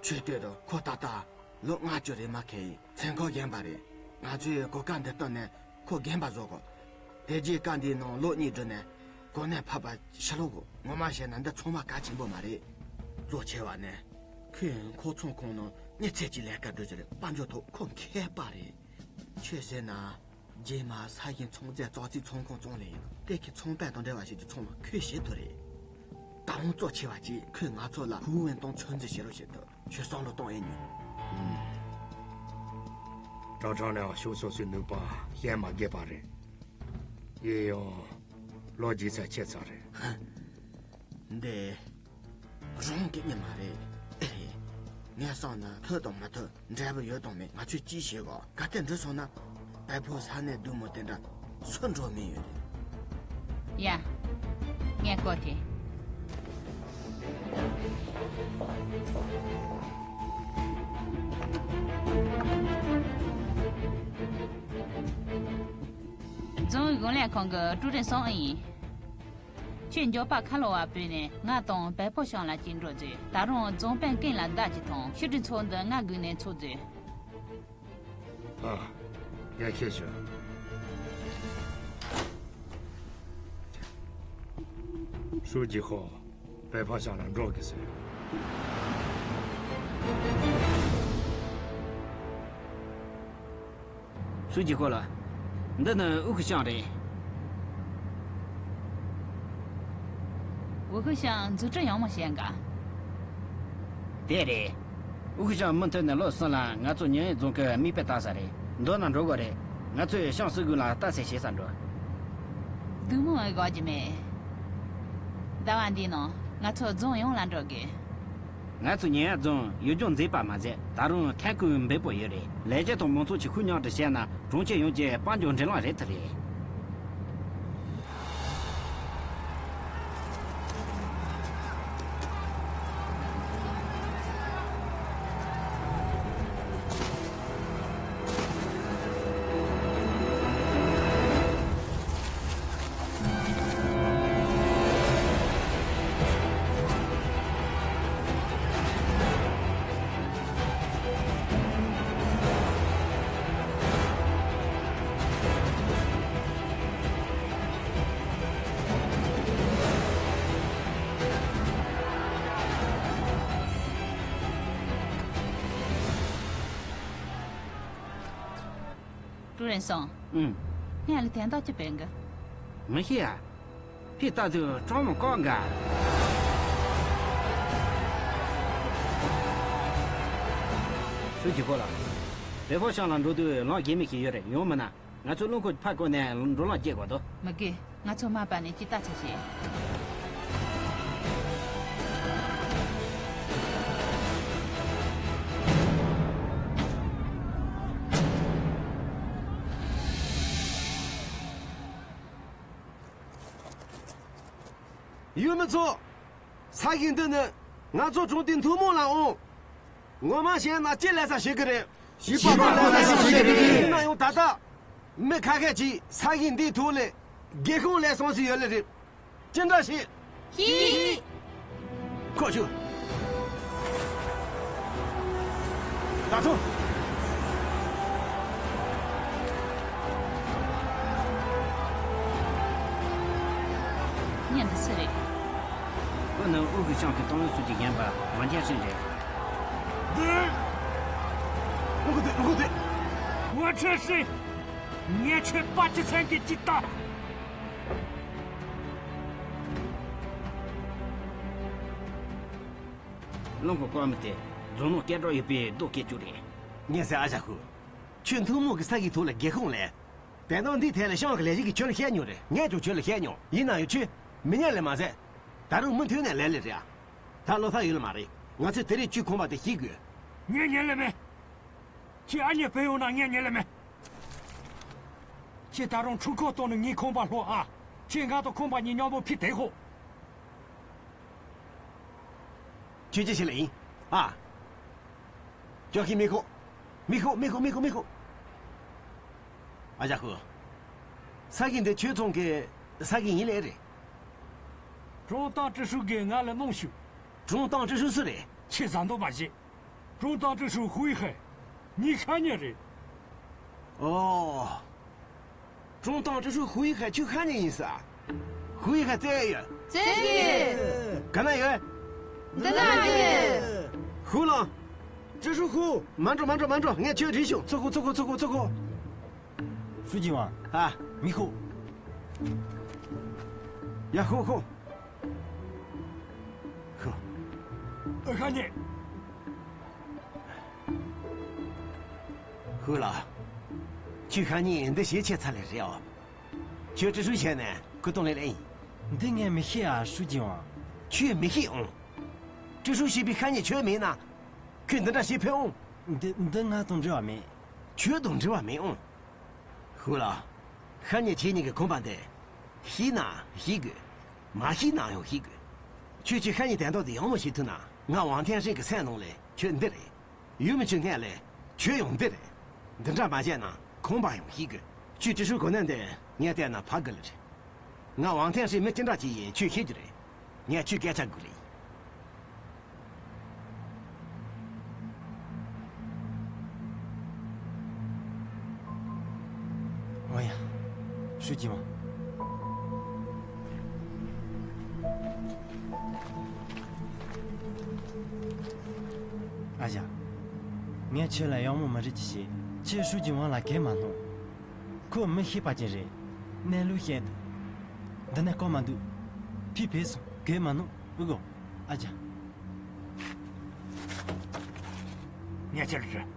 ཁྱོད་ལྟོས་དང་ཁོ་ད་ལྟ་ལོ་ལྔ་བཅུ་རེ་མ་ཁེལ་ཡིན། ཚེ་འཁོར་རྒན་པ་རེད། ང་ཚོས་གོ་སྐབས་འདི་བཏོན་ནས་ཁོ་རྒན་པ་བཟོ་དགོས། དེ་རྗེས་སྐབས་འདིའི་ནང་ལོ་གཉིས་བསྒྲུབས་ནས་གོ་གནས་ཕབ་པ་ཕྱིར་ལོག་དགོས། ངོ་མ་བཤད་ན་འདི་ཚང་མ་གལ་ཆེན་པོ་མ་རེད། གཙོ་ཆེ་བ་ནི། ཁོས་མཁོ་ཚོང་ཁང་ནང་མི་ཚད་ཀྱི་ལས་ཀ་སྒྲུབ་ཀྱི་རེད། དཔལ་འབྱོར་ཐོག་ཁོ་མཁས་པ་རེད། ཁྱོད་ཟེར་ན། རྗེས་མ་ས་ཡི་ཚོང་རྫས་བཙག་འཐུའི་ཚོང་ཁང་བཙོང་ལེ་ཡིན། དེ་གི་ཚོང་པ་དང་འབྲེལ་བ་བྱེད་རྒྱུ་ཚང་མ་ཁོས་བྱེད་ཐུབ་རེད། ད་རུང་གཙོ་ཆེ་བ་གཅིག་ཁོས་ང་ཚོ་ལ་ཧུའུ་ཝེན་ཏོང་ཚོད་འཛིན་བྱེད་རོགས་བྱེད་ཐུབ། ཁྱོད་བསམ་བློ་གཏོང་ཨེ་ཉན། ཀྲང་ཀྲང་ནས་ཕྱོགས་སོ་སོའི་ནུས་པ་ཡར་མ་རྒྱས་པ་རེད། ཡིན་ཡང་ལོ་རྒྱུས་ཚད་ཆེ་ཚར་རེད། འདི། རང་གི་ཉི་མ་རེད། ཨེ་རེད། ངས་བསམ་ན་ཐོབ་དང་མ་ཐོབ་འབྲས་བུ་ཡོད་དང་མེད་ང་ཚོས་ཅི་བྱེད་གོ། གལ་ཏེ་འགྲུབ་སོང་ན། བལ་པོ་ས་གནས་བདུད་མོ་དེ་འདྲ་སུ་འགྲོ་མི་ཡོད་རེད། ཡ། ངས་བསྐོར་ཏེ། རྫོང་གཞུང་ལས་ཁང་གི་ཀྲུའུ་རེན་སང་ཨེ་ཡིན། ཁྱོད་མགྱོགས་པ་ཁ་ལོ་བ་བོས་ནས་ང་དང་བལ་པོ་ཤང་ལ་གཅིག་འགྲོ་མཛོད། ད་རུང་རྫོང་དཔོན་ཀུན་ལ་བརྡ་ཅིག་ཐོངས། ཕྱི་དྲིལ་ཚོགས་འདི་ང་བརྒྱུད་ནས་ཚོགས་མཛོད། ཨ། ཡ་ཤེས་ཤོད། ཧྲུའུ་ཅི་ཧོ། བལ་པོ་ཤང་ལ་འགྲོ་གི་ཟེར། ཧྲུའུ་ཅི་ཧོ་ལགས། འདི་ནི་ཝུ་ཁུ་ཤང་རེད། ཝུ་ཁུ་ཤང་འཛུགས་སྐྲུན་ཡག་མོ་བྱེད་ག་དེ་རེད། ཝུ་ཁུ་ཤང་མུ་མཐུད་ནས་ལོ་གསུམ་ལ་ང་ཚོ་ཉེ་ཡའི་རྫོང་གི་མིག་དཔེ་ལྟ་ས་རེད། མདོར་ན་འགྲོ་དགོས་རེད། ང་ཚོས་ཤང་སྲིད་གཞུང་ལ་ལྟ་ཚད་བྱེད་ས་འགྲོ། བདུད་མོ་ཨེ་དགའ་གི་མེད། ཟླ་བ་འདིའི་ནང་ང་ཚོ་རྫོང་ཡོངས་ལ་འགྲོ་དགོས། ང་ཚོ་ཉེ་ཡ་རྫོང་ཡུལ་ལྗོངས་མཛེས་པ་མ་ཟད་ད་རུང་ཐན་ཁུངས་འབེལ་པོ་ཡོད་རེད། ལས་བྱེད་དང་མང་ཚོགས་ཀྱིས་ཤུགས་མཉམ་དུ་བྱས་ན་གྲོང་ཁྱེར་ཡོངས་ཀྱི་དཔལ་འབྱོར་འགྲན་ལམ་རེད་དེ་རེད། ཀྲུའུ་རེན་སང་། ཨུམ། ངས་ལ་དན་རྟགས་ཅི་སྤེལ་གི་མི་ཤེས་ཡ། ཕི་ལྟ་དུས་ཀྲང་མོ་ཀོ་འགའ། ཧྲུའུ་ཅི་ཧོ་ལགས། བལ་པོ་ཤང་ལ་འགྲོ་དུས་ལམ་རྒྱས་མེད་ཞིག་ཡོད་རེད། ཡོང་མིན་ན་ང་ཚོས་རླངས་འཁོར་ཕར་བསྐོར་ནས་འགྲོ་ལམ་བཅད་དགོས་འདུག་མི་དགོས། ང་ཚོ་མ་པ་ནས་ཅི་ལྟ་ཚར་ཞིག་ཡུལ་མི་ཚོ། ས་གཞི་འདི་ནི་ང་ཚོ་གྲོང་སྡེའི་ཐུན་མོང་ལ་འོང་། ངོ་མ་བཤད་ན་ཅི་ལས་ས་ཞིག་གི་རེད། ཞིག་པ་ལས་ས་ཞིག་གི་རེད། ཡིན་ན་ཡང་ད་ལྟ་མི་ཁ་ཤས་ཀྱིས་ས་གཞི་འདིའི་ཐོག་ལ་སྒེའུ་ཁུང་ལས་སོང་ཟིན་ཡོད་ལེ་རེད། ཅི་འདྲ་ཞིག་ཞིག་ཁོ་ཆུ། ད་ཐོ། ཉན་དུ་སུ་རེད། ཁོ་ནི་ཨུ་ཁུ་ཤང་གི་ཏང་ཡོན་ཚོགས་ཀྱི་རྒན་པ་ཝང་ཁྱ་ཧྲིན་རེད། འདི། ཨུ་ཁུ་དེ་ཨུ་ཁུ་དེ། ཝེ་ཁྲེན་ཧྲིན། ངས་ཁྱོད་དཔའ་ཅི་ཚན་གྱི་ཅི་ལྟ། རླུང་གི་སྐོར་མི་དེ་རྫོང་ནང་སྐད་གྲགས་ཡོད་པའི་རྡོ་སྐད་ཅིག་རེད། ངས་ཟེར་ཨ་ཞ་ཧུ། ཁྱོད་མཐུན་མོང་གི་ས་གི་ཐོག་ལ་སྒེར་ཁུངས་ལས། དེ་དང་འདིའི་ཐད་ལ་ཤང་གི་ལས་བྱེད་ཀྱིས་ཁྱོད་ལ་བཤད་མྱོང་རེད། ངས་ཀྱང་ཁྱོད་ལ་བཤད་མྱོང་། ཡིན་ན་ཡང་ཁྱོད་མི་ཉན་ལེ་མ་ཟད། ད་རུང་མུ་མཐུད་ནས་ལས་ལེ་རེད་ཨ། ད་བློ་ཐག་ཡོད་ལེ་མ་རེད། ང་ཚོས་དེ་རིང་ཁྱོད་ཁང་པ་དེ་བཤིག་དགོས། ངས་ཉན་ལེ་མེད། ཁྱོད་ཨ་མྱེས་བུད་ཡོང་ན་ངས་ཉན་ལེ་མེད། ཁྱོད་ད་རུང་འཕྲུལ་འཁོར་གཏོང་ནས་ངའི་ཁང་པ་སློག་ཨ། ཁྱོད་ང་དང་ཁང་པ་གཉིས་མཉམ་པོ་ཕྱིར་སྟེར་ཤོག། ཁྱོད་ཅི་བྱེད་ལེ་ཡིན་ཨ། ཅོག་གི་མི་ཁོ། མི་ཁོ་མི་ཁོ་མི་ཁོ་མི་ཁོ། ཨ་ཅག་ཁོ། ས་གི་འདི་ཁྱོད་ཚང་གི་ས་གི་ཡིན་ལེ་རེད། ཀྲོང་ཏང་ཀྲི་ཧྲུའུ་གིས་ང་ལ་གནང་ཞུ། ཀྲོང་ཏང་ཀྲི་ཧྲུའུ་སུ་རེད། ཁྱེད་ཟ་འདོད་མ་བྱེད། ཀྲོང་ཏང་ཀྲི་ཧྲུའུ་ཧུའེ་ཧའེ། ངའི་ཤ་ཉེ་རེད། ཨོ། ཀྲོང་ཏང་ཀྲི་ཧྲུའུ་ཧུའེ་ཧའེ་ཁྱོད་ཤ་ཉེ་ཡིན་ས། ཧུའེ་ཧའེ་བཙལ་ཡོད། བཙལ་གི། ག་ན་ཡོད། འདི་ན་ཡོད། ཧུའུ་ལང་། ཀྲི་ཧྲུའུ་ཧུའུ། མ་འགྲོ་མ་འགྲོ་མ་འགྲོ། ངས་ཁྱོད་རིག་བྱུང་། ཚུར་ཤོག་ཚུར་ཤོག་ཚུར་ཤོག་ཚུར་ཤོག་ཧྲུའུ་ཅི་ཝང་། ཨ། མི་ཁོ། ཡ་ཧུ་ཧུ། ཧུ། ཨ་ཤ་ཉེ། ཧུའུ་ལགས། ཁྱོད་ཤ་ཉེ་འདི་ཞེ་ཆེ་ཚ་ལེ་རེད་ཨོ། ཁྱོད་ཀྲི་ཧྲུའུ་བྱས་ནས་ཁུ་སྟོང་ལེ་ལེ་ཡིན། འདི་ངས་མི་ཤེས་ཨ་ཧྲུའུ་ཅི་ཝང་། ཁྱོད་མི་ཤེས་ཨང་། ཀྲི་ཧྲུའུ་ཞེས་པའི་ཤ་ཉེ་ཁྱོད་མེད་ན། ཁྱོད་འདི་འདྲ་བྱེད་ཕོད་ཨང་། འདི་འདི་ང་དང་འབྲེལ་བ་མེད། ཁྱོད་དང་འབྲེལ་བ་མེད་ཨང་། ཧུའུ་ལགས། ཤ་ཉེ་ཁྱེད་གཉིས་ཀྱི་ཁང་པ་འདི། ཤེས་ན་ཤེས་དགོས། མ་ཤེས་ན་ཡང་ཤེས་དགོས། ཁྱོད་ཀྱིས་ཤ་ཉེ་དོན་དག་འདི་ཡག་མོ་ཤེས་ཐུབ་ན་ང་ཝང་ཐེན་ཧྲིན་གྱི་སེམས་ནང་ལས་ཁྱོད་འདི་རེད། ཡུལ་མི་ཚོའི་སྔོན་ལ་ཁྱོད་ཡང་འདི་རེད། འདི་འདྲ་མ་བྱས་ན་ཁང་པ་ཡང་བཤིག་གི། ཁྱོད་ཀྲི་ཧྲུའུ་གོ་གནས་འདི་ངས་བལྟས་ན་ཕ་གི་ལ་རེད། ང་ཝང་ཐེན་ཧྲིན་མི་ཅི་འདྲ་ཅིག་ཡིན་ཁྱོད་ཤེས་རྒྱུ་རེད། ངས་ཁྱོད་སྐད་ཆ་དགོས་ལེ། ཨོ་ཡ། ཧྲུའུ་ཅི་ཝང་། ཨ་ཞ། ངས་ཁྱོད་ལ་ཡག་མོ་མ་རེད་ཅེས་བཤད། ཁྱོད་ཧྲུའུ་ཅི་ཝང་ལ་གོ་མ་མཐོང་། ཁོ་མི་ཤེས་པ་ཅན་རེད། གནས་ལུགས་བཤད་འདུག། འདི་ནས་གོ་མ་འདུག། ཕྱིར་ཕེབས་སོང་། གོ་མ་མཐོང་། ཨུ་གོ། ཨ་ཅག། ཉེ་ཆར་རེད།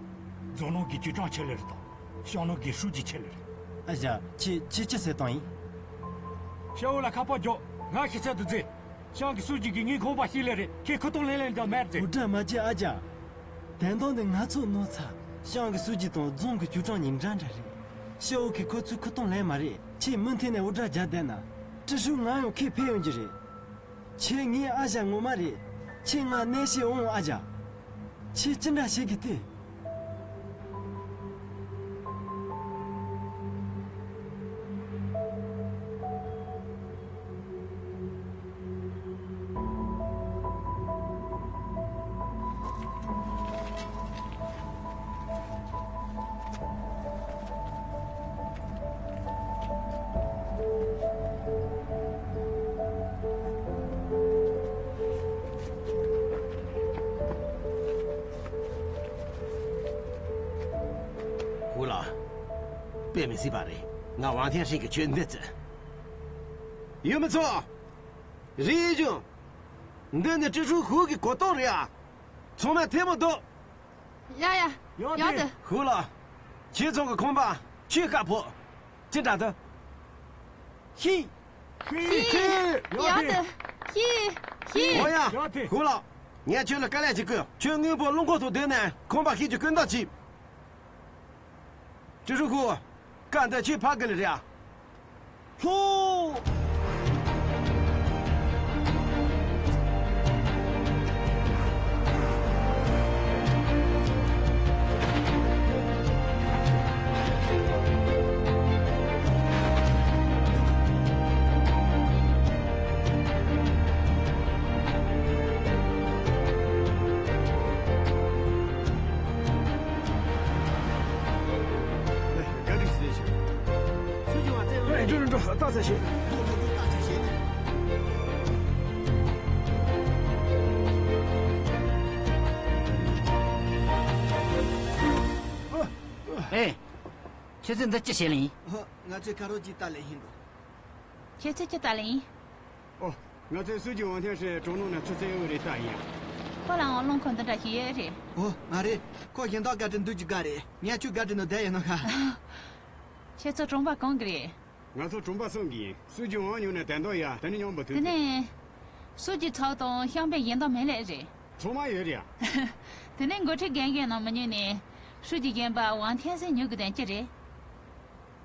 རྫོང་ནང་གི་ཅུས་ཀྲང་ཆེད་ལས་རེད་དང་། ཤང་ནང་གི་ཧྲུའུ་ཅི་ཆེད་ལས་རེད། ཨ་ཅག་ཁྱེད་ཁྱེད་ཅི་ཟེར་བཏང་ཡིན། ཤ་འུ་ལ་ཁ་པར་རྒྱོབ། ང་ཤི་ཚད་དུ་རྫི། ཤང་གི་སྲོལ་འབྱེད་ཀྱིས་ངའི་ཁང་པ་བཤིག་ལེ་རེད། ཁྱེད་ཁུ་སྟོང་ལེན་ལེན་ཀྱང་མེད་རྫི། འུ་དྲ་མ་བྱེད་ཨ་ཅག། དོན་དག་འདི་ང་ཚོ་ནོར་ཚ། ཤང་གི་སྲོལ་འབྱེད་དང་རྫོང་གི་ཅུས་ཀྲང་གཉིས་འདྲ་འདྲ་རེད། ཤ་འུ་གིས་ཁོ་ཚོའི་ཁུ་སྟོང་ལེན་མ་རེད། ཁྱེད་མུ་མཐུད་ནས་འུ་དྲ་རྒྱབ་བསྡད་ན། ཀྲི་ཧྲུའུ་ང་ཡང་ཁྱེད་ཕེབས་ཡོང་རྒྱུ་རེད། ཁྱེད་ངའི་ཨ་ཞང་ངོ་མ་རེད། ཁྱེད་ང་གནས་ཤེས་འོང་ཨ་ཞང་། ཁྱེད་ཅི་འདྲ་བྱེད་གི་ལྟོས། ཧུའུ་ལགས། དཔེ་མི་སྲིད་པ་རེད། ང་ཝང་ཐེན་ཧྲིན་གྱིས་ཁྱོད་འདི་བཙལ། ཡུལ་མི་ཚོ། རེ་ཞུ། འདི་ནི་ཀྲི་ཧྲུའུ་ཧུའུ་གི་གོ་རྟོགས་རེད་ཨ། ཚང་མས་ཐལ་མོ་སྡུད། ཡ་ཡ། ཡང་ཡང་དེ། དེ། ཧུའུ་ལགས། ཁྱེད་ཚང་གི་ཁང་པ་ཁྱོད་བཀའ་ཕོབ། ཅི་འདྲ་འདུག། ཧི། ཧི། ཧི། ཡང་དེ། ཧི། ཧི། འོ་ཡ། ཡང་དེ། ཧུའུ་ལགས། ངས་ཁྱོད་ལ་དཀའ་ལས་ཅིག་བསྐོན། ཁྱོད་སྔོན་པོ་རླུང་འཁོར་དུ་བསྡད་ནས་ཁང་པ་ཤེས་རྒྱུ་སྐུལ་འདེད་བྱེད། ཀྲི་ཧྲུའུ་ཧུའུ། བཀའ་འདི་ཁྱོད་ཕ་གི་ལ་རེད་ཨ། ལྷོ། བཀའ་དྲིན་ཆེ། སུ་ཞིག་བ་བཙལ་བ་འགྲོ་འགྲོ་འགྲོ། རྟགས་གསལ་བྱེད། འགྲོ་འགྲོ་འགྲོ། རྟགས་གསལ་བྱེད། ཨེ། ཁྱེད་ཚོས་འདི་ཅི་བྱེད་ལེ་ཡིན། ཨོ། ང་ཚོས་ཁ་རོག་ཅིག་ལྟ་ལེ་ཡིན་འགྲོ། ཁྱེད་ཚོས་ཅི་ལྟ་ལེ་ཡིན། ཨོ། ང་ཚོས་སུ་ཅི་ཝང་ཐེན་ཧྲེ་གྲོང་ནང་ན་ཆུ་ཚད་ཡོད་རེད་ལྟ་ཡིན། ཁོ་ལའང་རླངས་འཁོར་འདི་འདྲ་ཞིག་ཡོད་རེད། ཨོ། མ་རེད། ཁོ་གཞན་དག་ག་དྲི་འདུག་ཅིག་ག་རེད། ངས་ཁྱོད་ག་དྲི་ནོ་བསྡད་ཡོད་ནོ་ཤ། ཁྱེད་ཚོ་གྲོང་པ་གང་གི་རེད། ང་ཚོ་གྲོང་པ་གསུམ་གི་ཡིན། སུ་ཅི་ཝང་ཉུང་ནས་དན་ཏོ་ཡ་དེ་ནི་མཉམ་པོ་དུས། དེ་ནས། སུ་ཅི་ཚོགས་དང་ཤང་པའི་གཞན་དག་མེད་ལེ་རེད། ཚང་མ་ཡོད་རེད་ཡ། དེ་ནས་འགོ་ཁྲིད་རྒན་གཞོན་ནང་མི་ཉུང་ནས། ཧྲུའུ་ཅི་རྒན་པ་ཝང་ཐེན་སེ་ཉུ་གི་དོན་ཅི་རེད།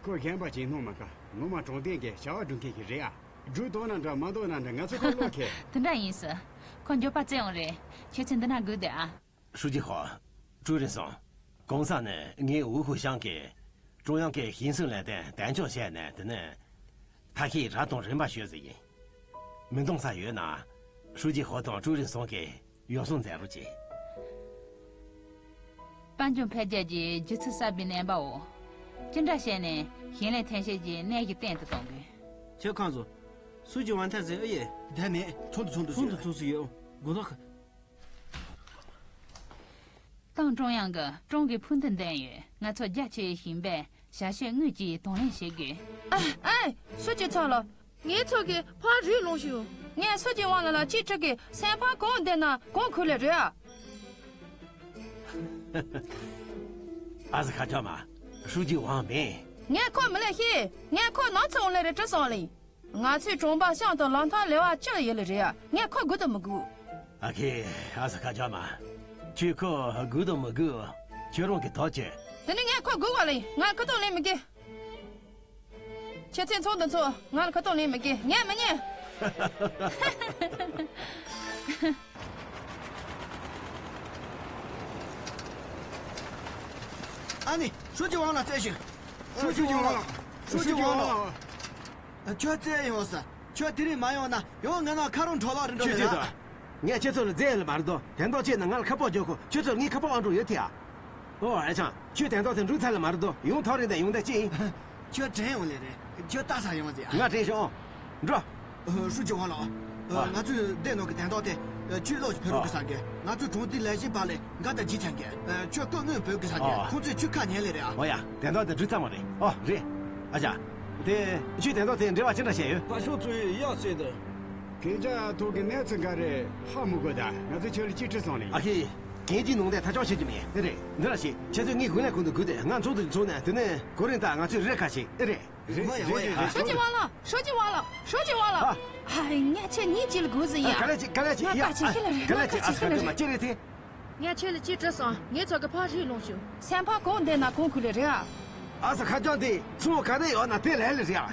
ཁོ་རྒན་པ་ཅིག་སྣང་མ་དཀའ། ངོ་མ་དྲང་བདེན་གྱི་བྱ་བ་སྒྲུབ་མཁན་ཞིག་རེད་ཨ། སྒྲུབ་འདུག་ན་འདྲ་མ་འདུག་ན་འདྲ་ང་ཚོ་ཁོ་བློ་ཁེལ། དེ་འདྲ་ཡིན་སྲིད། ཁོ་མགྱོགས་པ་བཙལ་ཡོང་རེད། ཁྱེད་ཚོས་འདི་ན་སྒུག་བསྡད་ཨ། ཧྲུའུ་ཅི་ཧོ། ཀྲུའུ་རིན་སོང་། གོང་ས་ནས་ངའི་ཝུའུ་ཧུ་ཤང་གིས་ཀྲུང་དབྱང་གི་ཞིང་སྲུང་ལས་དོན་གདན་འཇོག་བྱས་ནས་དེ་ནས། ཐ་ཤི་ར་དང་རིམ་པ་ཞུས་ཟིན་ཡིན། མི་འདང་ས་ཡོད་ན། ཧྲུའུ་ཅི་ཧོ་དང་ཀྲུའུ་རིན་སོང་གིས་ཡོ་བསྲང་མཛད་རོགས་གྱིས། དཔལ་འབྱོར་འཕེལ་རྒྱས་ཀྱི་སྒྱུ་རྩལ་གསར་པའི་རྣམ་པའོ། ཅི་འདྲ་བྱས་ནས་ཞིང་ལས་ཐོན་སྐྱེད་ཀྱི་གནས་ཀྱི་སྟེང་དུ་གཏོང་དགོས། ཁྱེད་ཁོང་ཚོ། སུ་ཅི་ཝང་ཐེན་སེ་ཨེ་ཡེ། བསྡད་མེད། ཚོགས་འདུ་ཚོགས་འདུ་ཚོགས་འདུ་ཚོགས་སུ་ཡོད། དགོང་དག་ཏང་ཀྲུང་དབྱང་གིས་ཀྲུང་གི་ཕུགས་འདུན་འདོན་ཡོད། ང་ཚོ་རྒྱ་ཆེའི་ཞིང་པས་བྱ་སྤྱོད་དངོས་ཀྱིས་དང་ལེན་བྱེད་དགོས། ཨ། ཨེ། སུ་ཅི་ཚོགས་ལ། ངའི་ཚོགས་ཀྱི་ཕར་རུས་ལོངས་ཤིག་ངས་སུ་ཅི་ཝང་ལ་ལ་ཅིག་ཁྲིད་ཀྱི་སེམས་ཕམ་གང་འདི་ན་གང་ཁུར་ལེ་རེད་ཨ། ཨ་ཟི་ཁ་ཅོ་མ། ཧྲུའུ་ཅི་ཝང་མིན། ངས་ཁོ་མི་ལེ་ཤེས། ངས་ཁོ་ནང་ཚོང་ལེ་རེ་བྲི་སོང་ལེ། ང་ཚོའི་གྲོང་པ་ཤང་དང་ལམ་ཐག་ལེ་བ་ཅི་ཡོད་ལེ་རེད་ཨ། ངས་ཁོ་སྒུག་དུ་མི་དགོས། ཨ་ཁེ། ཨ་ཟི་ཁ་ཅོ་མ། ཁྱོད་ཁོ་སྒུག་དུ་མི་དགོས། ཁྱོད་རང་གི་ཐག་བཅད། དེ་ནི་ངས་ཁོ་སྒུག་བ་ལེ། ང་ཁ་ཏོག་ལེན་མི་དགོས། ཁྱེད་ཚོས་ཚོགས་འདུ་ཚོགས། ང་ལ་ཁ་ཏོག་ལེན་མི་དགོས། ངས་མི་ཉན། ཨ་ནི། ཧྲུའུ་ཅི་ཝང་ལ་བཙལ་ཞིག་ཧྲུའུ་ཅི་ཝང་ལ། ཧྲུའུ་ཅི་ཝང་ལ། ཁྱོད་བཙལ་ཡོང་ས། ཁྱོད་དེ་རིང་མ་ཡོང་ན་ཡང་ང་ནང་ཁ་རོག་འགྲོ་ལོག་རེ་འགྲོ་ཁྱོད་ལེ་ལ། ཁྱོད་ཀྱིས་ངས་ཁྱེད་ཚོ་ལ་རྫས་ལ་མ་རེད་དོ། དན་ཏོག་ཅེས་ན་ང་ལ་ཁ་པོ་རྒྱོབ་ཁོ། ཁྱོད་ཚོར་ངའི་ཁ་པོ་ཨང་འགྲོ་ཡོད་དེ་ཨ། ཨོ་ཨེ་ཆང་། ཁྱོད་དན་ཏོག་དེ་འགྲུལ་ཚར་ལ་མ་རེད་དོ། ཡོང་ཐོག་རེད་དེ་ཡོང་དེ་ཅི་ཡིན། ཁྱོད་དྲན་ཡོང་ལེ་རེད། ཁྱོད་ལྟ་ས་ཡོང་ཟེ་ཨ། ང་དྲན་ཤོག་ཨང་། འགྲོ། ཧྲུའུ་ཅི་ཝང་ལགས། ཨ། ང་ཚོས་བསྡད་ནོ་གི་དན་ཏོག་དེ། ཁྱོད་ལོག་ཕེ་རུ་གི་ས་གི། ང་ཚོས་གྲོང་སྡེ་ལས་བྱེད་པ་ལས་འགའ་དང་ཇི་ཆང་གི། ཁྱོད་སྐུ་དངོས་བོད་གི་ས་གི། ཨ། ཁོང་ཚོས་ཁྱོད་ཁ་ཉན་ལེ་རེད་ཨ། ཨོ་ཡ། དན་ཏོག་དེ་འགྲུལ་ཚར་མ་རེད། ཨོ་རེད། ཨ་ཅག་དེ། ཁྱོད་དན་ཏོག་དེ་འབྲེལ་བ་ཅི་འདྲ་བྱས་ཡོད། ད་ཤོག་ཚོས་ཡག་བྱས་ཏེ། ཁྱེད་ཅག་ཐོག་གི་གནས་ཚུལ་འགའ་རེ་ཧ་མི་གོ་ད། ང་ཚོས་ཁྱོད་ལ་ཅིག་དྲི་སོང་ལེ། ཨ་ཁེ། གན་གྱི་ནང་དེ་ཐ་ཆོག་བྱེད་ཀྱི་མེད། ཨེ་རེད། འདི་ར་ཞིག་ཁྱེད་ཚོས་ངའི་དགུན་ལས་ཁུང་དུ་སྒུག་དེ་ང་ཚོགས་འདུ་ཚོགས་ནས་དེ་ནས་གོ་རིང་ད་ང་ཚོས་རེ་ཁ་ཞིག་ཨེ་རེད། རེད་རེད་རེད། ཧྲུའུ་ཅི་ཝང་ལགས། ཧྲུའུ་ཅི་ཝང་ལགས། ཧྲུའུ་ཅི་ཝང་ལགས། ཨ། ཧ་ཧ། ངས་ཁྱེད་གཉིས་ཅིག་ལ་སྒུག་ཟིན་ཡ། ག་ལེ་ཅིག་ག་ལེ་ཅིག་ཡ། ང་ཁ་ཆེ་ཤི་ལ་རེད། ང་ཁ་ཆེ་ཤི་ལ་རེད། ཅི་རེད་དེ། ངས་ཁྱེད་ལ་ཅིག་དྲི་སོང་། ངའི་ཚོགས་ཀྱི་ཕར་རུས་ལོངས་ཤིག་སེམས་ཕམ་གང་འདི་ན་གང་ཁུར་ལེ་རེད་ཨ། ཨ་ས་ཁ་ཅང་དེ་ཚོང་ག་དེ་ཡོད་ན་དེ་ལས་ལེ་རེད་ཨ།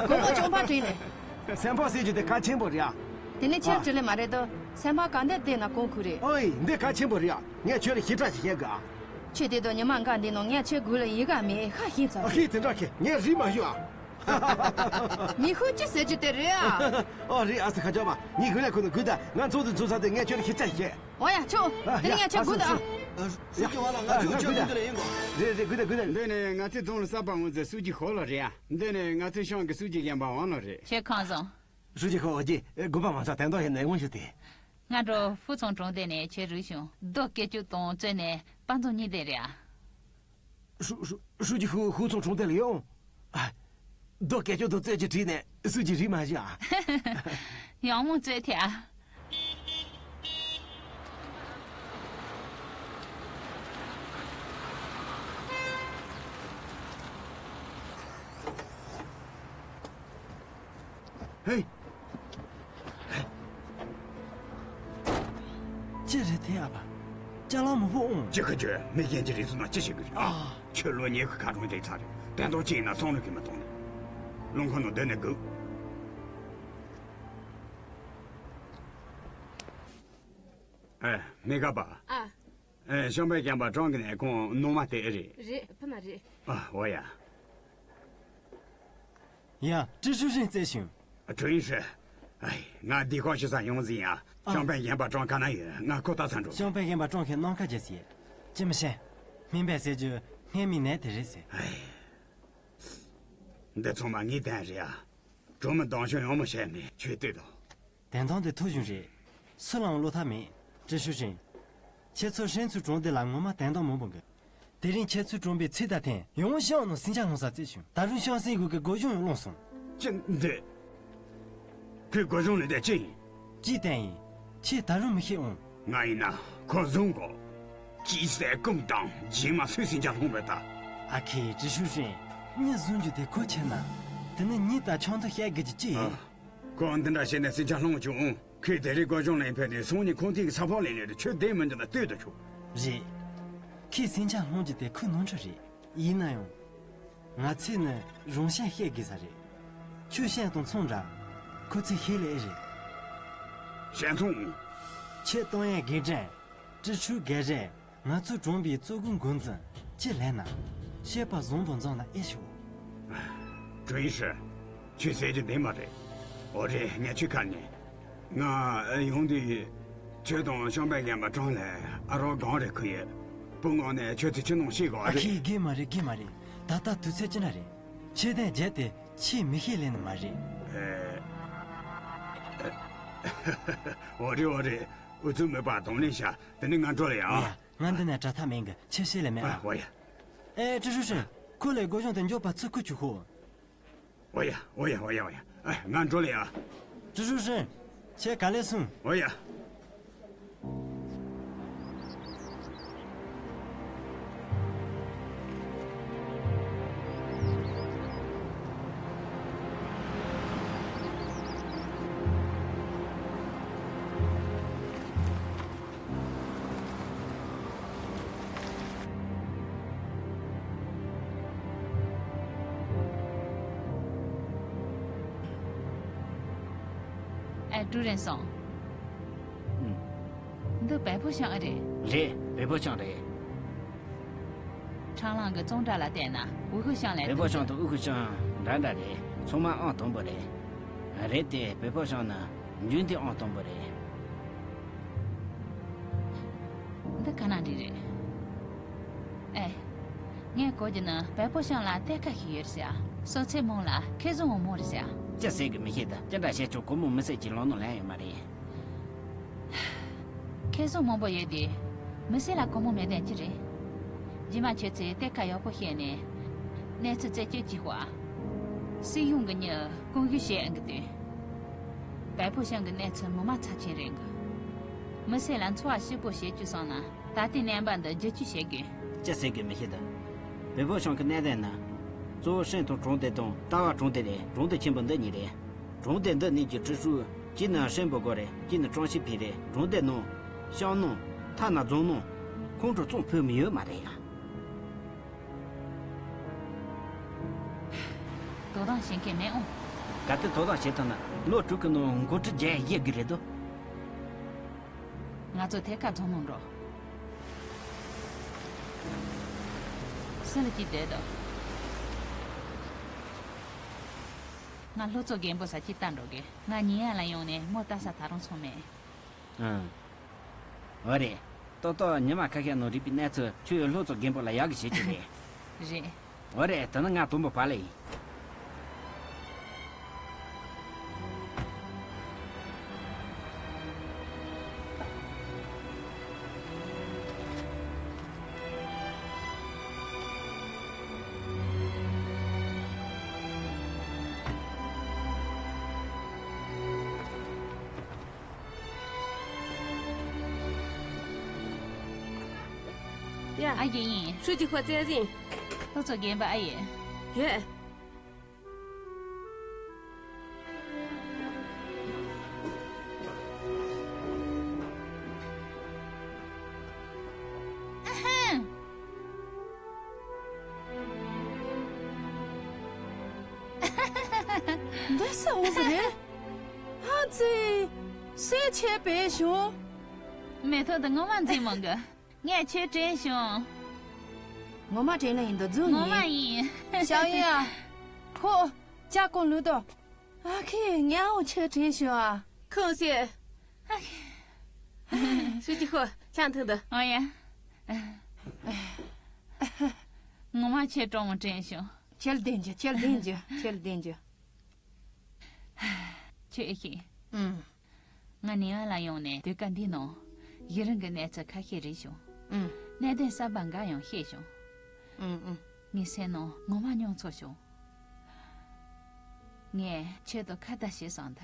གོ་མོ་ཅོང་ཕ་དྲིན་ལེ། སེམས་ཕམ་ཟེར་རྒྱུ་དེ་གལ་ཆེན་པོ་རེད་ཨ། དེ་ནི་ཁྱེད་དྲིས་ལེ་མ་རེད་དོ། སེམས་ཕམ་གང་འདི་དེ་ན་གང་ཁུར་རེད། ཨོའི་འདི་གལ་ཆེན་པོ་རེད་ཨ། ངས་ཁྱོད་ལ་ཞིབ་ཕྲ་ཞིག་བཤད་དགོས་ཨ། ཁྱེད་དེ་དང་ཉི་མ་འགའ་འདི་ནང་ངས་ཁྱེད་དགོས་ལ་ཡི་ག་མེད་ཧ་ཤེས་ཚར། ཨ་ཁེ་དེ་འདྲ་ཁེ་ངས་རིག་མ་ཞུ་ཨ། མི་ཤུགས་ཅི་ཟེར་རྒྱུ་དེ་རེད་ཨ། ཨོ་རེད་ཨ་ས་ཁ་ཅང་མ། ངའི་དགུན་ལས་ཁུང་དུ་སྒུག་ད། ང་ཚོགས་འདུ་ཚོགས་ཚར་དུས་ངས་ཁྱོད་ལ་ཞིབ་ཕྲ་ཞིག་བཤད། འོ་ཡ་ཁྱོད། ཨ་དེ་ནས་ཡ། ངས་ཁྱོད་ཨ་སྒུག་ད། ཨ་ཧྲུའུ་ཅི་ཝང་ལགས། ང་ཚོས་ཨ་ཁྱོད་ང་སྒུག་ད། ལ་ཡིན་གོ། རེད་རེད། སྒུག་ད་སྒུག་ད། འདི་ནས་ང་ཚོའི་རྫོང་ལ་གསར་པ་འོང་ཚེ་སུ་ཅི་ཧོ་ལགས་རེད་ཨ། འདི་ནས་ང་ཚོའི་ཤང་གི་སུ་ཅི་རྒན་པ་ཝང་ལགས་རེད། ཁྱེད་ཁོང་བཟང་། ཧྲུའུ་ཅི་ཧོ་ཨོ་ཅི། དགོན་པ་མང་ཚོགས་དན་ཏོག་ཡིན་ནས་དབང་ཞུ་སྟེ། སྔ་དྲོ་ཧྥུ་ཚང་གྲོང་སྡེ་ནས་ཁྱེད་རུ་བྱུང་། རྡོ་སྐེ་ཅུ་དང་བཙོས་ནས་པ་ཏོང་གཉིས་ལྡན་རེད་ཨ། ཧྲུ་ཧྲུ་ཧྲུའུ་ཅི་ཧུ་ཧྥུ་ཚང་གྲོང་སྡེ་ལ་ཡོང་། ཨ། རྡོ་སྐེ་ཅུ་དང་བཙོས་ཀྱི་བྲིས་ནས་སུ་ཅི་རིག་མ་ཤེས་ཨ། ཡང་མོ་བཙོས་ཐལ་ཨ། ཧེ། ཅི་རེད་དེ་ཨ་ཕ། ཅ་ལག་མང་པོ་འོང་། ཅི་ཁ་ཅོས་མི་རྒན་གྱི་རིགས་ཚོ་ན་ཅི་བྱེད་གི་རེད་ཨ། ཨ། ཁྱོད་ལོ་ཉེ་གི་ཁ་གྲོང་རེད་ཚར་རེད། དན་ཏོག་ཅི་ཡིན་ན་བསམ་བློ་གི་མི་གཏོང་ནས། རླངས་འཁོར་ནང་སྡོད་ནས་སྒུག་ཨེ། མི་དགའ་པ། ཨ། ཨེ། ཤང་པའི་རྒན་པ་ཀྲང་གི་ནས་ཁོང་ནང་མ་དེ་ཨེ་རེད། རེད། ཕ་མ་རེད། ཨ། འོ་ཡ། ཡ། ཀྲི་ཧྲུའུ་ཧྲིན་བཙལ་བྱུང་། ཀྲུའུ་ཡིན་ཧྲི། ཨའི། ང་འདི་ཁོང་ཤི་ས་ཡོང་ཟིན་ཡ། ཨ། ཤང་པའི་རྒན་པ་ཀྲང་ག་ན་ཡོད། ང་ཁོ་ལྟ་ས་འགྲོ། ཤང་པའི་རྒན་པ་ཀྲང་གིས་ནམ་མཁའ་རྒྱས་ཟིན། ཅི་མི་ཤེས། སྨན་པས་ཟེར་རྒྱུ་སྔས་མའི་ནད་དེ་རེད་ཟེར། ཨའི། འདི་ཚང་མ་ངའི་དོན་རེད་ཨ། གྲོང་མི་སྡང་ཞོ་ཡོང་མི་བྱས་མེད་ཁྱོད་ལྟོས་དང་། དན་ཏོང་དེ་ཐུག་བྱུང་རེད། སུ་ལའང་བློ་ཐབས་མེད། ཀྲི་ཧྲུའུ་ཧྲིན། ཁྱེད་ཚོ་ཧྲེན་ཚུའུ་གྲོང་སྡེ་ལ་ངོ་མ་དན་ཏོང་མང་པོ་འགོས། དེ་རིང་ཁྱེད་ཚོའི་གྲོང་པའི་ཚེ་ད་ཐེངས་ཡང་ཤང་ནང་ཟིང་ཆ་སློང་ས་བཙལ་བྱུང་། ད་རུང་ཤང་སྲིད་གུ་གི་སྒོ་གཞུང་ཡང་བླངས་སོང་། ཅི་འདི། ཁོས་སྒོ་གཞུང་ལས་དེ་ཅི་ཡིན། ཅི་བསྟན་ཡིན། ཁྱེད་ད་རུང་མི་ཤེས་འོང་། ང་ཡིན་ན་ཁོ་བཟུང་གོ། ཅི་ཟེར་ཀུམ་དང་རྗེས་མ་སུས་ཟིང་ཆ་སློང་བས་ད། ཨ་ཁེ་ཀྲི་ཧྲུའུ་ཧྲིན། མྱི་བཟུང་རྒྱུ་དེ་ཁོ་ཁྱེད་ན། དེ་ནི་ཉིད་ད་ཆང་དུ་བཤད་དགོས་ཀྱི་ཅི་ཡིན། ཨ། ཁོ་འདི་འདྲ་བྱས་ནས་ཟིང་ཆ་སློང་བྱུང་། ཁོས་དེ་རིང་སྒོ་གཞུང་ལ་ཕེབས་ཏེ་སང་ཉིན་ཁོང་ཐིག་གི་ས་ཕོག་ལེན་ལེ་རུ་ཁྱོད་བསྡད་མི་འདུག་ན་ལྟོས་དུ་ཆོག་རེད། ཁོས་ཟིང་ཆ་སློང་རྒྱུ་དེ་ཁོའི་ནོར་འཁྲུལ་རེད། ཡིན་ན་ཡང་། ང་ཚོས་ནི་རང་ཤན་བཤད་དགོས་ས་རེད། ཁྱོད་ཤན་དང་མཚུངས་འདྲ། ཁོ་ཚོས་ཤེས་ལེ་རེད། ཤན་མཚུངས། ཁྱེད་ཏང་ཡན་དགེ་ཀྲན། ཀྲི་ཧྲུའུ་དགེ་རེ། ང་ཚོའི་གྲོང་པའི་བཙུན་དགོན་འགོ་འཛིན་ཅི་ལན་ན། བཤད་པ་བཟང་པོ་འཛོམས་ན་ཨེ་ཤོག་ཀྲུའུ་ཡི་ཧྲི། ཁྱོད་ཟེར་རྒྱུ་བདེན་པ་རེད། འོ་རེད། ངས་ཁྱོད་ཁ་ནས། ང་ཡོང་དུས། ཁྱོད་དང་ཤང་པའི་རྒན་པ་ཀྲང་ལ་ཨ་རོགས་གང་རེད་ཁུ་ཡོད། བུ་ངོ་ནས་ཁྱོད་ཚོས་ཅི་གནང་ཤེས་གོ་ཨ་རེད། ཁི་དགེ་མ་རེད། དགེ་མ་རེད། ད་ལྟ་དུས་ཚོད་ཅི་འདྲ་རེད། ཁྱེད་དང་རྒྱལ་དེ་ཆེས་མི་ཤེས་ལེ་ནི་མ་རེད། ཨེ། འོ་རེད་འོ་རེད། ཨུ་ཚུགས་མེད་པ་གདོང་ལེན་བྱ། དེ་ནི་ང་འགྲོ་ལེ་ཡ། ཡ། ང་འདི་ནས་དྲ་ཐག་མེད་གི་ཆེ་ཤེས་ལེ་མེད་ཨ། ཨ་འོ་ཡ། ཨེ་ཀྲི་ཧྲུའུ་ཧྲིན། ཁོ་ལས་སྒོ་གཞུང་དེ་མགྱོགས་པ་ཚུར་ཁུར་བཅུག་ཤོག་འོ་ཡ་འོ་ཡ་འོ་ཡ་འོ་ཡ། ཨ་ང་འགྲོ་ལེ་ཡ། ཀྲི་ཧྲུའུ་ཧྲིན། ཁྱེད་ག་ལེ་སོང་། འོ་ཡ། ཨ། ཀྲུའུ་རེན་སོང་། ཨུམ། འདི་བལ་པོ་ཤང་ཨེ་རེད། རེད། བལ་པོ་ཤང་རེད། ཁྲང་ལང་གི་ཙོང་ཀྲ་ལ་བལྟས་ན་ཝུ་ཧུ་ཤང་ལས། བལ་པོ་ཤང་དང་ཝུ་ཧུ་ཤང་འདྲ་འདྲ་རེད། ཚང་མ་ཨང་དང་པོ་རེད། རེད་དེ་བལ་པོ་ཤང་ནི་འཇོན་ཐང་ཨང་དང་པོ་རེད། འདི་ག་ན་འདྲི་རེད། ཨེ། ངས་གོ་རྒྱུ་ནི་བལ་པོ་ཤང་ལ་གཏེར་ཁ་ཞིག་ཡོད་ཟེར། སོ་ཚེ་མོང་ལ་ཁེ་བཟང་བ་མོ་རེད་ཟེར། ཅི་ཟེར་གི་མི་ཤེས་ད། ཅི་འདྲ་བྱས་ཀྱང་གོ་མོ་མི་སེར་གྱི་ལོ་ནོ་ལན་ཡོད་མ་རེད། ཁེ་བཟང་མང་པོ་ཡོད་དེ། མི་སེར་ལ་གོ་མོ་མེད་དོན་ཅི་རེད། རྗེས་མ་ཁྱོད་ཚོས་གཏེར་ཁ་ཡག་པོ་བཤད་ནས། གནས་ཚུལ་རྩད་གཅོད་བྱེད་དགོས། སྲིད་གཞུང་གི་མྱི་དཀོན་ཞུ་བྱེད་ཨང་གི་དུས། བལ་པོ་ཤང་གི་གནས་ཚུལ་ངོ་མ་ཚབས་ཆེན་རེད་གི། མི་སེར་ལ་འཚོ་བ་སྐྱིད་པོ་བྱེད་རྒྱུ་བསམ་ན་ད་ལྟའི་གནས་བབ་འདི་བསྒྱུར་བཅོས་བྱེད་དགོས། ཅི་ཟེར་གི་མི་ཤེས་ད། བལ་པོ་ཤང་གི་གནད་དོན་ནི། གཙོ་བོ་ཧྲེང་ཐུང་གྲོང་སྡེ་དང་ཏ་བ་གྲོང་སྡེ་རེད། གྲོང་སྡེ་ཆེན་པོ་འདི་གཉིས་རེད། གྲོང་སྡེ་འདི་གཉིས་ཀྱི་ཀྲི་ཧྲུའུ། གཅིག་ནི་ཧྲེང་པོ་གོ་རེད། གཅིག་ནི་ཀྲང་ཤི་ཕིན་རེད། གྲོང་སྡེ་ནང་། ཤང་ནང་། ཐ་ན་རྫོང་ནང་། ཁོང་ཁྲོ་གཙང་ཕུད་མི་ཡོད་མ་རེད་ཡ། དོ་དམ་བྱེད་མཁན་མེད་འོང་། གལ་ཏེ་དོ་དམ་བྱེད་ཐུབ་ན་ལོ་དྲུག་གི་ནང་འགོ་ཁྲིད་བརྒྱ་ཡ་བཞི་དགོས་རེད་དོ། ང་ཚོ་ཐད་ཀར་རྫོང་ནང་འགྲོ། སུ་ལ་ཅིག་བསྡད་དོ། ང་སློབ་གཙོ་རྒན་པོ་ས་ཅིག་ལྟ་འགྲོ་གི། ང་ཉིན་ཡ་ལ་ཡོང་ནས་མོ་ལྟ་ས་ད་རུང་སོང་མེད། ཨང་། འོ་རེད། ཏོག་ཏོག་ཉི་མ་ཁ་ཤས་ནང་རིག་པའི་གནས་ཚུལ་ཁྱོད་སློབ་གཙོ་རྒན་པོ་ལ་ཡག་གི་བྱེད་ཀྱི་རེད། རེད། འོ་རེད། དེ་ནི་ང་དུམ་བུ་བ་ལ་ཡིན། ཡ། ཨ་ཡེ་ཡིན། ཧྲུའུ་ཅི་ཧོ་བཙལ་ཟིན། ལྷོ་ཚོ་རྒན་པ་ཨ་ཡེ། ཡོད། ཨ་ཧ། འདི་ས་འོང་ཟེར་རེད། ཧ་ཙི། སེ་ཆེ་པེ་ཞོ། མེ་ཏོག་འདི་ངོ་མ་མཛེས་མོ་གི། ངས་ཁྱོད་དྲན་བྱུང་། ངོ་མ་དྲན་ལེ་ཡིན་འདུག་རྫུན་ངོ་མ་ཡིན། ཡིན། ཞའོ་ཡ། ཁོ། ཅ་ཀོ་ལུ་དོ། ཨ་ཁེ་ངའང་ཁྱོད་དྲན་བྱུང་ཨ། ཁོང་སེ། ཨ་ཁེ། སུ་ཅི་ཁོ་ཆང་འཐུང་དོ། ཨོ་ཡ། ངོ་མ་ཁྱོད་གྲོགས་མོ་དྲན་བྱུང་། ཁྱེད་བདེན་རྒྱུ། ཁྱེད་བདེན་རྒྱུ། ཁྱེད་བདེན་རྒྱུ། ཁྱོད་ཨེ་ཤེས། ཨུམ། ང་ནེ་ཨན་ལ་ཡོང་ནས་སྡོད་སྐབས་འདི་ནང་ཡུན་རིང་གི་གནས་ཚུལ་ཁ་ཤས་རིག་བྱུང་། ཨུམ། གནད་དོན་གསར་པ་འགའ་ཡང་ཤེས་བྱུང་། ཨུང་ཨུང་། ངའི་སེམས་ནང་ངོ་མ་མྱོང་ཚོར་བྱུང་། ངས་ཁྱོད་དང་ཁ་བརྡ་བྱས་སོང་ད།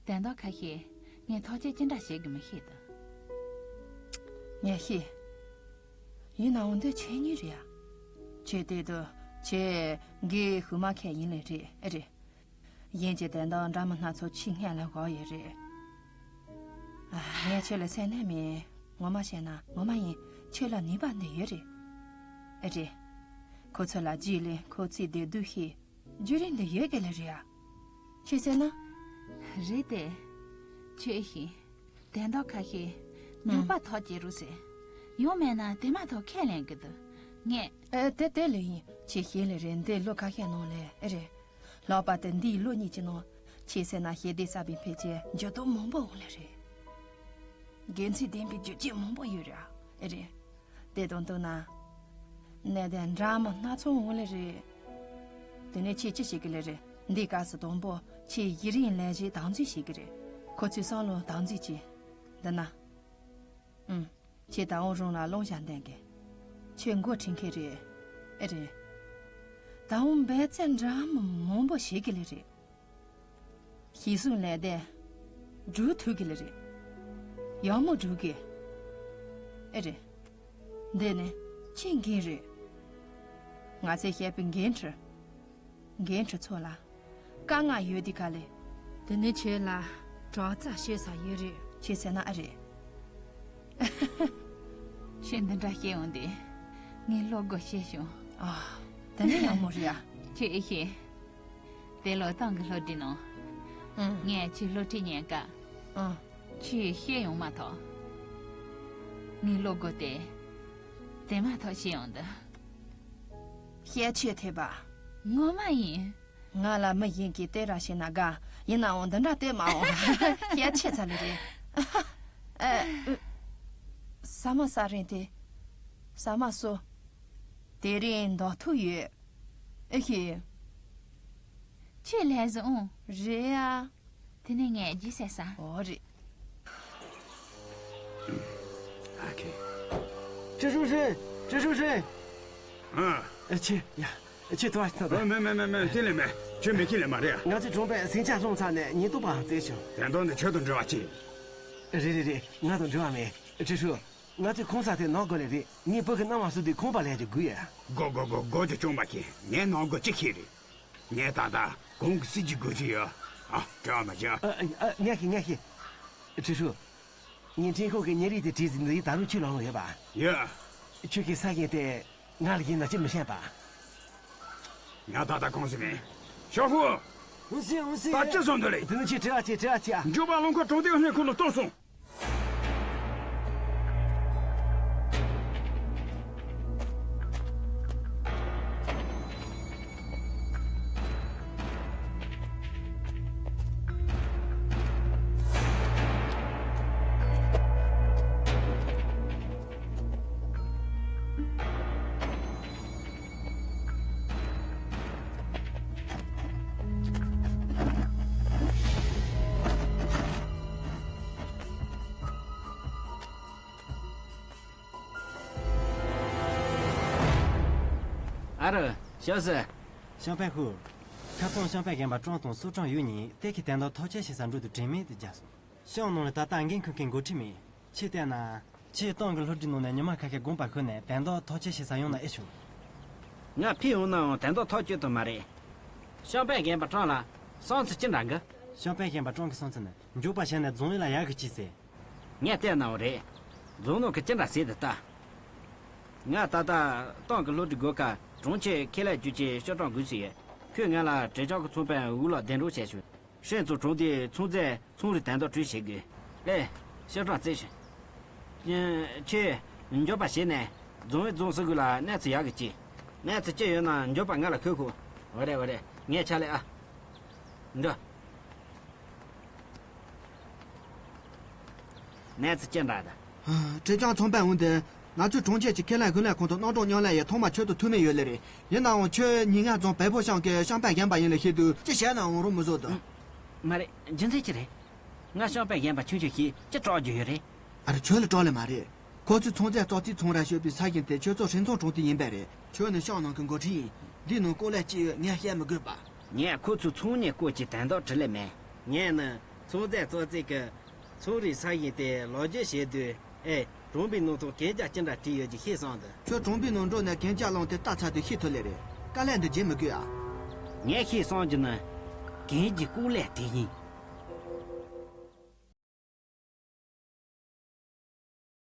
དོན་དག་ཁ་ཤས་ངས་ཐག་གཅོད་ཅི་འདྲ་བྱེད་དགོས་མི་ཤེས་ད། ངས་ཤེས། ཡིན་ནའང་འདི་ཁྱེད་ཉིད་རེད་ཡ། ཁྱེད་དེ་དུ་ཁྱེད་འགའི་ཧུ་མ་ཁད་ཡིན་ལེ་རེད་ཨེ་རེད། གཞན་གྱི་དོན་དག་འདྲ་མི་སྣ་ཚོ་ཁྱེད་སྔོན་ལ་གོ་ཡོད་རེད། ཨ། ངས་ཁྱོད་ལ་སེམས་ནས་མིན། ངོ་མ་བཤད་ན་ངོ་མ་ཡིན། ཁྱོད་ལ་ནུས་པ་འདི་ཡོད་རེད། ཨེ་རེད། ཁོ་ཚོ་ལ་རྗེས་ལས་ཁོ་ཚོའི་བདེ་སྡུག་ཤེས། བརྒྱུད་རིམ་འདི་ཡོད་གི་ལེ་རེད་ཡ། ཁྱེད་ཟེར་ན། རེད་དེ། ཁྱོད་ཤེས། དོན་དག་ཁ་ཤས་ངན་པ་ཐག་བཅད་རོགས་ཟེར། ཡང་མེད་ན་དེ་མ་ཐག་ཁས་ལེན་གི་འདུག་ངས། ཨེ། དེ་དེ་ལས་ཡིན། ཁྱེད་ཤེས་ལེ་རེད། འདི་ལོ་ཁ་ཤས་ནང་ལས་ཨེ་རེད། ལྷག་པར་དུ་འདིའི་ལོ་གཉིས་ཀྱི་ནང་། ཁྱེད་ཟེར་ན་ཞི་བདེ་གསར་པའི་འཕེལ་རྒྱས་འགྱུར་ལྡོག་མང་པོ་འོང་ལེ་རེད། དགེ་མཚན་ལྡན་པའི་རྒྱུ་རྐྱེན་མང་པོ་ཡོད་རེད་ཨེ་རེད། དེ་དང་བསྟུན་ན། གནད་དོན་འདྲ་མི་སྣ་ཚོགས་འོང་ལེ་རེད། དེ་ནས་ཁྱེད་ཅི་བྱེད་ཀྱི་ལེ་རེད། འདིའི་སྐབས་སུ་དང་པོ་ཁྱེད་གཞི་རིམ་ལས་གཞི་དམ་འཛིན་བྱེད་ཀྱི་རེད། ཁོ་ཚོའི་བསམ་བློ་དམ་འཛིན་བྱེད། འདི་ན། ཨུམ། ཁྱེད་ད་འོང་རང་ལ་བླང་བྱ་འདོན་གི། ཁྱེད་འགོ་ཁྲིད་མཁན་རེད། ཨེ་རེད། ད་འོང་འབད་བརྩོན་འདྲ་མི་མང་པོ་བྱེད་ཀྱི་ལེ་རེད། ཞིག་གསུམ་ལས་དེ། སྒྲུབ་ཐུབ་ཀྱི་ལེ་རེད། ཡག་མོ་སྒྲུབ་ཀྱི། ཨེ་རེད། འདི་ནི་ཁྱེད་འགན་རེད། ང་ཚོས་བཤད་པའི་འགན་འཁྲི། འགན་འཁྲི་ཚོ་ལ། དཀའ་ངལ་ཡོད་དུས་ག་ལེ། དེ་ནི་ཁྱེད་ལ་དྲག་རྩལ་ཤེས་ས་ཡོད་རེད། ཁྱེད་ཟེར་ན་ཨེ་རེད། ཁྱེད་འདི་འདྲ་བཤད་འོང་དུས། ངའི་བློ་སྒོ་ཕྱེ་བྱུང་། ཨ། དེ་ནི་ཡག་མོ་རེད་ཨ། ཁྱེད་ཨེ་ཤེས། དེ་ལོ་ཏང་གི་སློབ་གྲྭའི་ནང་། ཨང་། ངས་ཁྱེད་སློབ་ཁྲིད་ཉན་སྐབས། ཨང་། ཁྱེད་བཤད་ཡོང་མ་ཐག་ངའི་བློ་སྒོ་དེ། དེ་མ་ཐག་ཕྱེ་ཡོང་འདུག་བཤད་ཆོས་ཐེབས་པ། ངོ་མ་ཡིན། ང་ལ་མི་གཞན་གྱིས་བལྟས་ར་བཤད་ན་དགའ། ཡིན་ནའང་འདི་འདྲ་བལྟས་མ་འོང་། བཤད་ཆོས་ཚ་ལེ་རེད། ཨ། ཨུ། ཟ་མ་ཟ་རན་དེ། ཟ་མ་ཟོ། དེ་རིང་འདོགས་ཐུག་ཡོད། ཨེ་ཤེས། ཁྱེད་ལས་བཟང་། རེད་ཡ། དེ་ནས་ངས་རྗེས་ཟེར་ས། འོ་རེད། ཨ་ཁེ། ཀྲི་ཧྲུའུ་ཧྲིན། ཀྲི་ཧྲུའུ་ཧྲིན། ཨ། ཨ་ཁྱེད་ཡ། ཁྱེད་ཐོག་ཐོག་ཨ། མེད་མེད་མེད་མེད། དེ་ལས་མེད། ཁྱོད་མི་ཁྱེད་ལས་མ་རེད་ཨ། ང་ཚོའི་གྲོང་པས་ཟིང་ཆ་སློང་ཚར་ནས་ཉེན་རྟོག་པའང་བཙལ་བྱུང་། དོན་དག་འདི་ཁྱོད་དང་འབྲེལ་བ་ཅི། རེད་རེད་རེད། ང་དང་འབྲེལ་བ་མེད། ཀྲི་ཧྲུའུ། ང་ཚོས་ཁང་གསར་དེ་ནག་དགོས་ལེ་རེད། ངས་བུ་གི་མནའ་མ་བསུ་དུས་ཁང་པ་ལེན་རྒྱུ་དགོས་ཡ། དགོས་དགོས་དགོས། དགོས་རྒྱུ་ཅང་མ་ཤེས། ངས་ནག་དགོས་ཅི་ཤེས་རེད། ངས་ད་ལྟ་གོང་གི་སྲིད་ཇུས་དགོས་ཀྱི་ཡོད། ཨ། བྲེལ་བ་མ་བྱེད་ཨ། ཨ། ཨ། ངས་ཤེས། ངས་ཤེས། ཀྲི་ཧྲུའུ། ངས་འཕྲིན་ཁང་གི་ཉིན་རེའི་དེ་བྲིས་ཟིན་འདི་ད་རུང་ཁྱོད་ལོང་ལོང་ཡོད་པ། ཡོད། ཁྱོད་ཀྱི་ས་ཞིང་དེ་ང་ལ་ཡིན་ན་ཅི་མི་ཤེས་པ། ང་ད་ལྟ་གང་ཟིན་མིན། ཞའོ་ཧུ། ཧུ་སི། ཧུ་སི། ད་ཅི་སོང་འདི་རེད། དེ་ནི་ཁྱོད་བྲེལ་བ་ཆེ། བྲེལ་བ་ཆེ་ཨ། མགྱོགས་པ་རླངས་འཁོར་གྲོང་སྡེ་ལྷན་ཁང་ལ་གཏོང་སོང་། ཨ་རོ། ཞའོ་སི། ཤང་པན་ཧུ། ཁ་ཚང་ཤང་པན་རྒན་པ་ཀྲང་དང་སུ་ཀྲང་ཡུས་གཉིས་གཏེར་གྱི་དོན་དག་ཐག་གཅོད་བྱེད་ས་འགྲོ་དུས་དྲན་མེད་དུ་བརྒྱབ་སོང་། ཤང་ནང་ལ་ད་ལྟ་འགན་འཁུར་མཁན་འགོ་ཁྲིད་མེད། ཁྱེད་བལྟས་ན། ཁྱེད་ཏང་གི་སློབ་གྲྭའི་ནང་ནས་ཉི་མ་ཁ་ཤས་དགོངས་པ་ཁུར་ནས་དོན་དག་ཐག་གཅོད་བྱེད་ས་ཡོང་ན་ཨེ་ཆོག་ང་ཕེབས་འོང་ནའང་དོན་དག་ཐག་གཅོད་ཐུབ་མ་རེད། ཤང་པན་རྒན་པ་ཀྲང་ལ་བསམ་ཚུལ་ཅི་འདྲ་འགི། ཤང་པན་རྒན་པ་ཀྲང་གི་བསམ་ཚུལ་ནི་མགྱོགས་པ་བྱས་ནས་རྫོང་ཡུལ་ལ་ཡར་གི་ཅིག་ཟེར། ངས་བལྟས་ནའང་རེད། རྫོང་ནང་གི་ཅི་འདྲ་ཟེར་དུ་ལྟ། ང་ད་ལྟ་ཏང་གི་སློབ་གྲྭའི་སྒོ་ཁ་གྲོང་ཁྱེར་ཁེ་ལས་བསྒྱུར་ཆེད་ཤོག་གྲངས་དགོས་ཟེར་ཡོད། ཁོས་ང་ལ་བྲེ་ལྕག་གི་ཚོང་དཔོན་འུ་ལགས་གདན་འདྲེན་བྱས་བྱུང་། ཧྲེང་ཙུའུ་གྲོང་སྡེའི་ཚོང་རྫས་ཚོང་རིགས་དོན་དག་གྲོས་བྱེད་དགོས། ལེ། ཤོག་གྲངས་བཙལ་བྱུང་། ཁྱེད་མགྱོགས་པ་བྱས་ནས་རྫོང་ཡུལ་རྫོང་སྲིད་གུ་ལ་གནས་ཚུལ་ཡག་གི་ཅིག་གནས་ཚུལ་ཅི་ཡོད་ན་མགྱོགས་པ་ང་ལ་ཤོད་ཁོ། འོ་རེད་འོ་རེད། ངས་ཕྱག་ལས་ཨ། འགྲོ། གནས་ཚུལ་ཅི་འདྲ་ད། ཀྲེ་ཅང་ཚོང་དཔོན་འོང་དེ། ང་ཚོའི་གྲོང་ཁྱེར་གྱི་ཁེ་ལས་ཀུན་ལས་ཁང་དུ་གནམ་གྲང་མཉམ་ལས་ཡི་ཐོག་མ་ཁྱོད་དང་ཐུག་མེད་ཡོད་ལེ་རེད། ཡིན་ནའང་ཁྱོད་ཉིན་ངན་རྫོང་བལ་པོ་ཤང་གི་ཤང་པན་རྒན་པ་ཡིན་ལེ་ཤེས་དུས་ཅི་བྱས་ནའང་རུང་མི་བཟོ་དོ། མ་རེད། རྒྱུ་མཚན་ཅི་རེད། ང་ཤང་པན་རྒན་པ་ཆུང་ཆུང་ཞིག་ཅི་སྐྲག་རྒྱུ་ཡོད་རེད། ཨ་རེ་ཁྱོད་ལ་སྐྲག་ལེ་མ་རེད། ཁོ་ཚོས་ཚོང་རྫས་བཙོག་རྩིས་ཚོང་ར་ཞོད་པའི་ས་ཞིང་དེ་ཁྱོད་ཚོ་ཧྲིན་ཚང་གྲོང་སྡེ་ཡིན་པས་རེད། ཁྱོད་ནི་ཤང་ནང་གི་འགོ་ཁྲིད་ཡིན། འདིའི་ནང་བཀོད་ལས་ཅི་ཡོད་ངས་བཤད་མི་དགོས་པ། ངས་ཁོ་ཚོའི་ཚོང་གཉེར་སྐོར་གྱི་དོན་དག་དྲིས་ལན་མེད། ངས་ནི་ཚོང་རྫས་བཙོག་རྩིས་ཀྱི་ཚོང་རའི་ས་ཞིང་དེ་ལོག་སྒྱུར་བྱེད་དུས། ཨེ། གྲོང་པའི་ནང་དུ་གན་རྒྱ་ཅི་འདྲ་བྲིས་ཡོད་ཀྱི་ཤེས་སོང་དུ། ཁྱོད་གྲོང་པའི་ནང་འགྲོ་ནས་གན་རྒྱ་བླངས་ཏེ་ལྟ་ཚར་དུས་ཤེས་ཐུབ་ལེ་རེད། དཀའ་ལས་འདི་བརྗེད་མི་དགོས་ཨ། ངས་ཤེས་སོང་རྒྱུ་ནི། གན་གྱི་བཀོད་ལས་དེ་ཡིན།